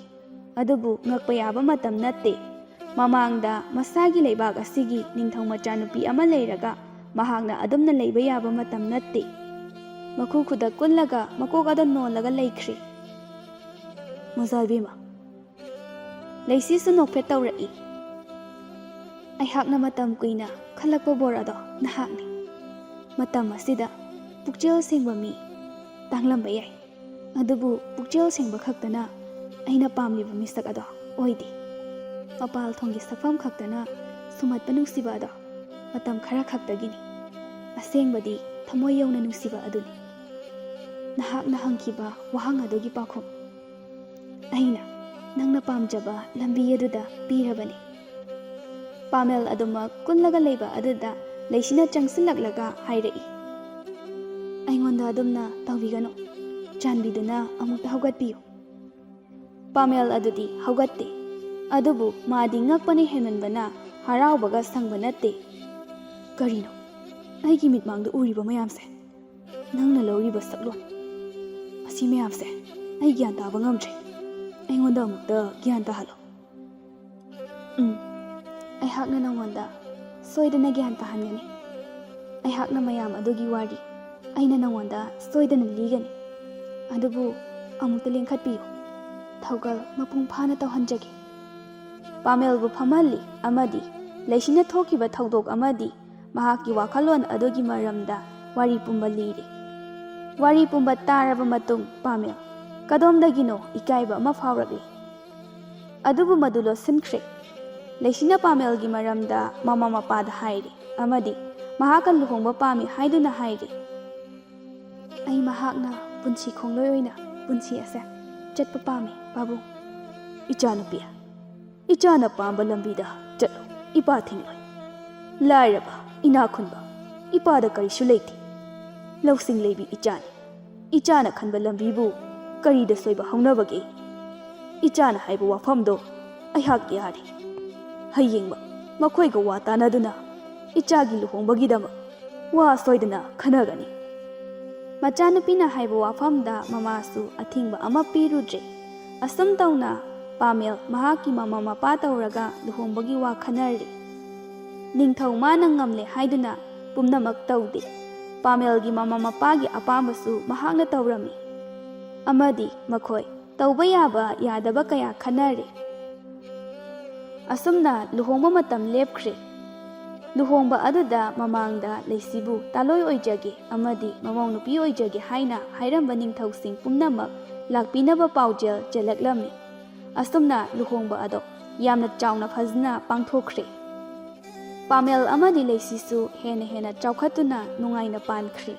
ꯑꯗꯨꯕꯨ ꯉꯛꯄ ꯌꯥꯕ ꯃꯇꯝ ꯅꯠꯇꯦ꯫ ꯃꯃꯥꯡꯗ ꯃꯁꯥꯒꯤ ꯂꯩꯕꯥꯛ ꯑꯁꯤꯒꯤ ꯅꯤꯡꯊꯧ ꯃꯆꯥꯅꯨꯄꯤ ꯑꯃ ꯂꯩꯔꯒ ꯃꯍꯥꯛꯅ ꯑꯗꯨꯝꯅ ꯂꯩꯕ ꯌꯥꯕ ꯃꯇꯝ ꯅꯠꯇꯦ꯫ ꯃꯈꯨ ꯈꯨꯗꯛ ꯀꯨꯜꯂꯒ ꯃꯀꯣꯛ ꯑꯗꯣ ꯅꯣꯜꯂꯒ ꯂꯩꯈ꯭ꯔꯦ꯫ "ꯃꯖꯥ ꯏꯕꯦꯝꯃ!" ꯂꯩꯁꯤꯁꯨ ꯅꯣꯛꯐꯦꯠ ꯇꯧꯔꯛꯏ꯫ "ꯑꯩꯍꯥꯛꯅ ꯃꯇꯝ ꯀꯨꯏꯅ ꯈꯜꯂꯛꯄ ꯕꯣꯔ ꯑꯗꯣ ꯅꯍꯥꯛꯅꯤ꯫ ꯃꯇꯝ ꯑꯁꯤꯗ ꯄꯨꯛꯆꯦꯜ ꯁꯦꯡꯕ ꯃꯤ ꯇꯥꯡꯂꯝꯕ ꯌꯥꯏ, ꯑꯗꯨꯕꯨ ꯄꯨꯛꯆꯦꯜ ꯁꯦꯡꯕ ꯈꯛꯇꯅ ꯑꯩꯅ ꯄꯥꯝꯂꯤꯕ ꯃꯤꯁꯛ ꯑꯗꯣ ꯑꯣꯏꯗꯦ꯫ ꯃꯄꯥꯜ ꯊꯣꯡꯒꯤ ꯁꯛꯐꯝ ꯈꯛꯇꯅ ꯁꯨꯝꯍꯠꯄ ꯅꯨꯡꯁꯤꯕ ꯑꯗꯣ ꯃꯇꯝ ꯈꯔ ꯈꯛꯇꯒꯤꯅꯤ꯫ ꯑꯁꯦꯡꯕꯗꯤ ꯊꯃꯣꯏ ꯌꯧꯅ ꯅꯨꯡꯁꯤꯕ ꯑꯗꯨꯅꯤ꯫" ꯅꯍꯥꯛꯅ ꯍꯪꯈꯤꯕ ꯋꯥꯍꯪ ꯑꯗꯨꯒꯤ ꯄꯥꯎꯈꯨꯝ ꯑꯩꯅ ꯅꯪꯅ ꯄꯥꯝꯖꯕ ꯂꯝꯕꯤ ꯑꯗꯨꯗ ꯄꯤꯔꯕꯅꯤ꯫ ꯄꯥꯃꯦꯜ ꯑꯗꯨꯃꯛ ꯀꯨꯜꯂꯒ ꯂꯩꯕ ꯑꯗꯨꯗ ꯂꯩꯁꯤꯅ ꯆꯪꯁꯤꯜꯂꯛꯂꯒ ꯍꯥꯏꯔꯛꯏ, "ꯑꯩꯉꯣꯟꯗ ꯑꯗꯨꯝꯅ ꯇꯧꯕꯤꯒꯅꯨ꯫ ꯆꯥꯟꯕꯤꯗꯨꯅ ꯑꯃꯨꯛꯇ ꯍꯧꯒꯠꯄꯤꯌꯨ꯫" ꯄꯥꯃꯦꯜ ꯑꯗꯨꯗꯤ ꯍꯧꯒꯠꯇꯦ꯫ ꯑꯗꯨꯕꯨ ꯃꯥꯗꯤ ꯉꯛꯄꯅ ꯍꯦꯟꯃꯟꯕꯅ ꯍꯔꯥꯎꯕꯒ ꯁꯪꯕ ꯅꯠꯇꯦ꯫ "ꯀꯔꯤꯅꯣ ꯑꯩꯒꯤ ꯃꯤꯠꯃꯥꯡꯗ ꯎꯔꯤꯕ ꯃꯌꯥꯝꯁꯦ? ꯅꯪꯅ ꯂꯧꯔꯤꯕ ꯁꯛꯂꯣꯟ ꯑꯁꯤ ꯃꯌꯥꯝꯁꯦ ꯑꯩ ꯒ꯭ꯌꯥꯟ ꯇꯥꯕ ꯉꯝꯗ꯭ꯔꯦ꯫ ꯑꯩꯉꯣꯟꯗ ꯑꯃꯨꯛꯇ ꯒ꯭ꯌꯥꯟ ꯇꯥꯍꯜꯂꯣ꯫" "ꯎꯝ, ꯑꯩꯍꯥꯛꯅ ꯅꯉꯣꯟꯗ ꯁꯣꯏꯗꯅ ꯒ꯭ꯌꯥꯟ ꯇꯥꯍꯟꯒꯅꯤ꯫ ꯑꯩꯍꯥꯛꯅ ꯃꯌꯥꯝ ꯑꯗꯨꯒꯤ ꯋꯥꯔꯤ ꯑꯩꯅ ꯅꯉꯣꯟꯗ ꯁꯣꯏꯗꯅ ꯂꯤꯒꯅꯤ꯫ ꯑꯗꯨꯕꯨ ꯑꯃꯨꯛꯇ ꯂꯦꯡꯈꯠꯄꯤꯌꯨ꯫ ꯊꯧꯒꯜ ꯃꯄꯨꯡ ꯐꯥꯅ ꯇꯧꯍꯟꯖꯒꯦ꯫" ꯄꯥꯃꯦꯜꯕꯨ ꯐꯝꯍꯜꯂꯤ ꯑꯃꯗꯤ ꯂꯩꯁꯤꯅ ꯊꯣꯛꯈꯤꯕ ꯊꯧꯗꯣꯛ ꯑꯃꯗꯤ ꯃꯍꯥꯛꯀꯤ ꯋꯥꯈꯜꯂꯣꯟ ꯑꯗꯨꯒꯤ ꯃꯔꯝꯗ ꯋꯥꯔꯤ ꯄꯨꯝꯕ ꯂꯤꯔꯤ꯫ ꯋꯥꯔꯤ ꯄꯨꯝꯕ ꯇꯥꯔꯕ ꯃꯇꯨꯡ ꯄꯥꯃꯦꯜ ꯀꯗꯣꯝꯗꯒꯤꯅꯣ ꯏꯀꯥꯏꯕ ꯑꯃ ꯐꯥꯎꯔꯛꯂꯤ꯫ ꯑꯗꯨꯕꯨ ꯃꯗꯨ ꯂꯣꯠꯁꯤꯟꯈ꯭ꯔꯦ꯫ ꯂꯩꯁꯤꯅ ꯄꯥꯃꯦꯜꯒꯤ ꯃꯔꯝꯗ ꯃꯃꯥ ꯃꯄꯥꯗ ꯍꯥꯏꯔꯤ ꯑꯃꯗꯤ ꯃꯍꯥꯛꯀ ꯂꯨꯍꯣꯡꯕ ꯄꯥꯝꯃꯤ ꯍꯥꯏꯗꯨꯅ ꯍꯥꯏꯔꯤ꯫ "ꯑꯩ ꯃꯍꯥꯛꯅ ꯄꯨꯟꯁꯤ ꯈꯣꯡꯂꯣꯏ ꯑꯣꯏꯅ ꯄꯨꯟꯁꯤ ꯑꯁꯦ ꯆꯠꯄ ꯄꯥꯝꯃꯤ, ꯄꯥꯕꯨꯡ꯫" "ꯏꯆꯥꯅꯨꯄꯤ, ꯏꯆꯥꯅ ꯄꯥꯝꯕ ꯂꯝꯕꯤꯗ ꯆꯠꯂꯨ, ꯏꯄꯥ ꯊꯤꯡꯂꯣꯏ꯫ ꯂꯥꯏꯔꯕ, ꯏꯅꯥꯛ ꯈꯨꯟꯕ, ꯏꯄꯥꯗ ꯀꯔꯤꯁꯨ ꯂꯩꯇꯦ꯫ ꯂꯧꯁꯤꯡ ꯂꯩꯕꯤ ꯏꯆꯥꯅꯤ꯫ ꯏꯆꯥꯅ ꯈꯟꯕ ꯂꯝꯕꯤꯕꯨ ꯀꯔꯤꯗ ꯁꯣꯏꯕ ꯍꯧꯅꯕꯒꯦ? ꯏꯆꯥꯅ ꯍꯥꯏꯕ ꯋꯥꯐꯝꯗꯣ ꯑꯩꯍꯥꯛ ꯌꯥꯔꯦ꯫ ꯍꯌꯦꯡꯃꯛ ꯃꯈꯣꯏꯒ ꯋꯥ ꯇꯥꯅꯗꯨꯅ ꯏꯆꯥꯒꯤ ꯂꯨꯍꯣꯡꯕꯒꯤꯗꯃꯛ ꯋꯥ ꯁꯣꯏꯗꯅ ꯈꯟꯅꯒꯅꯤ꯫" ꯃꯆꯥꯅꯨꯄꯤꯅ ꯍꯥꯏꯕ ꯋꯥꯐꯝꯗ ꯃꯃꯥꯁꯨ ꯑꯊꯤꯡꯕ ꯑꯃ ꯄꯤꯔꯨꯗ꯭ꯔꯦ꯫ ꯑꯁꯨꯝ ꯇꯧꯅ ꯄꯥꯃꯦꯜ ꯃꯍꯥꯛꯀꯤ ꯃꯃꯥ ꯃꯄꯥ ꯇꯧꯔꯒ ꯂꯨꯍꯣꯡꯕꯒꯤ ꯋꯥ ꯈꯟꯅꯔꯤ꯫ ꯅꯤꯡꯊꯧ ꯃꯥꯅ ꯉꯝꯂꯦ ꯍꯥꯏꯗꯨꯅ ꯄꯨꯝꯅꯃꯛ ꯇꯧꯗꯦ꯫ ꯄꯥꯃꯦꯜꯒꯤ ꯃꯃꯥ ꯃꯄꯥꯒꯤ ꯑꯄꯥꯝꯕꯁꯨ ꯃꯍꯥꯛꯅ ꯇꯧꯔꯝꯃꯤ꯫ ꯑꯃꯗꯤ ꯃꯈꯣꯏ ꯇꯧꯕ ꯌꯥꯕ ꯌꯥꯗꯕ ꯀꯌꯥ ꯈꯟꯅꯔꯦ꯫ ꯑꯁꯨꯝꯅ ꯂꯨꯍꯣꯡꯕ ꯃꯇꯝ ꯂꯦꯞꯈ꯭ꯔꯦ꯫ ꯂꯨꯍꯣꯡꯕ ꯑꯗꯨꯗ ꯃꯃꯥꯡꯗ ꯂꯩꯁꯤꯕꯨ ꯇꯥꯂꯣꯏ ꯑꯣꯏꯖꯒꯦ ꯑꯃꯗꯤ ꯃꯃꯧ ꯅꯨꯄꯤ ꯑꯣꯏꯖꯒꯦ ꯍꯥꯏꯅ ꯍꯥꯏꯔꯝꯕ ꯅꯤꯡꯊꯧꯁꯤꯡ ꯄꯨꯝꯅꯃꯛ ꯂꯥꯛꯄꯤꯅꯕ ꯄꯥꯎꯖꯦꯜ ꯆꯦꯜꯂꯛꯂꯝꯃꯤ꯫ ꯑꯁꯨꯝꯅ ꯂꯨꯍꯣꯡꯕ ꯑꯗꯣ ꯌꯥꯝꯅ ꯆꯥꯎꯅ ꯐꯖꯅ ꯄꯥꯡꯊꯣꯛꯈ꯭ꯔꯦ꯫ ꯄꯥꯃꯦꯜ ꯑꯃꯗꯤ ꯂꯩꯁꯤꯁꯨ ꯍꯦꯟꯅ ꯍꯦꯟꯅ ꯆꯥꯎꯈꯠꯇꯨꯅ ꯅꯨꯡꯉꯥꯏꯅ ꯄꯥꯟꯈ꯭ꯔꯦ꯫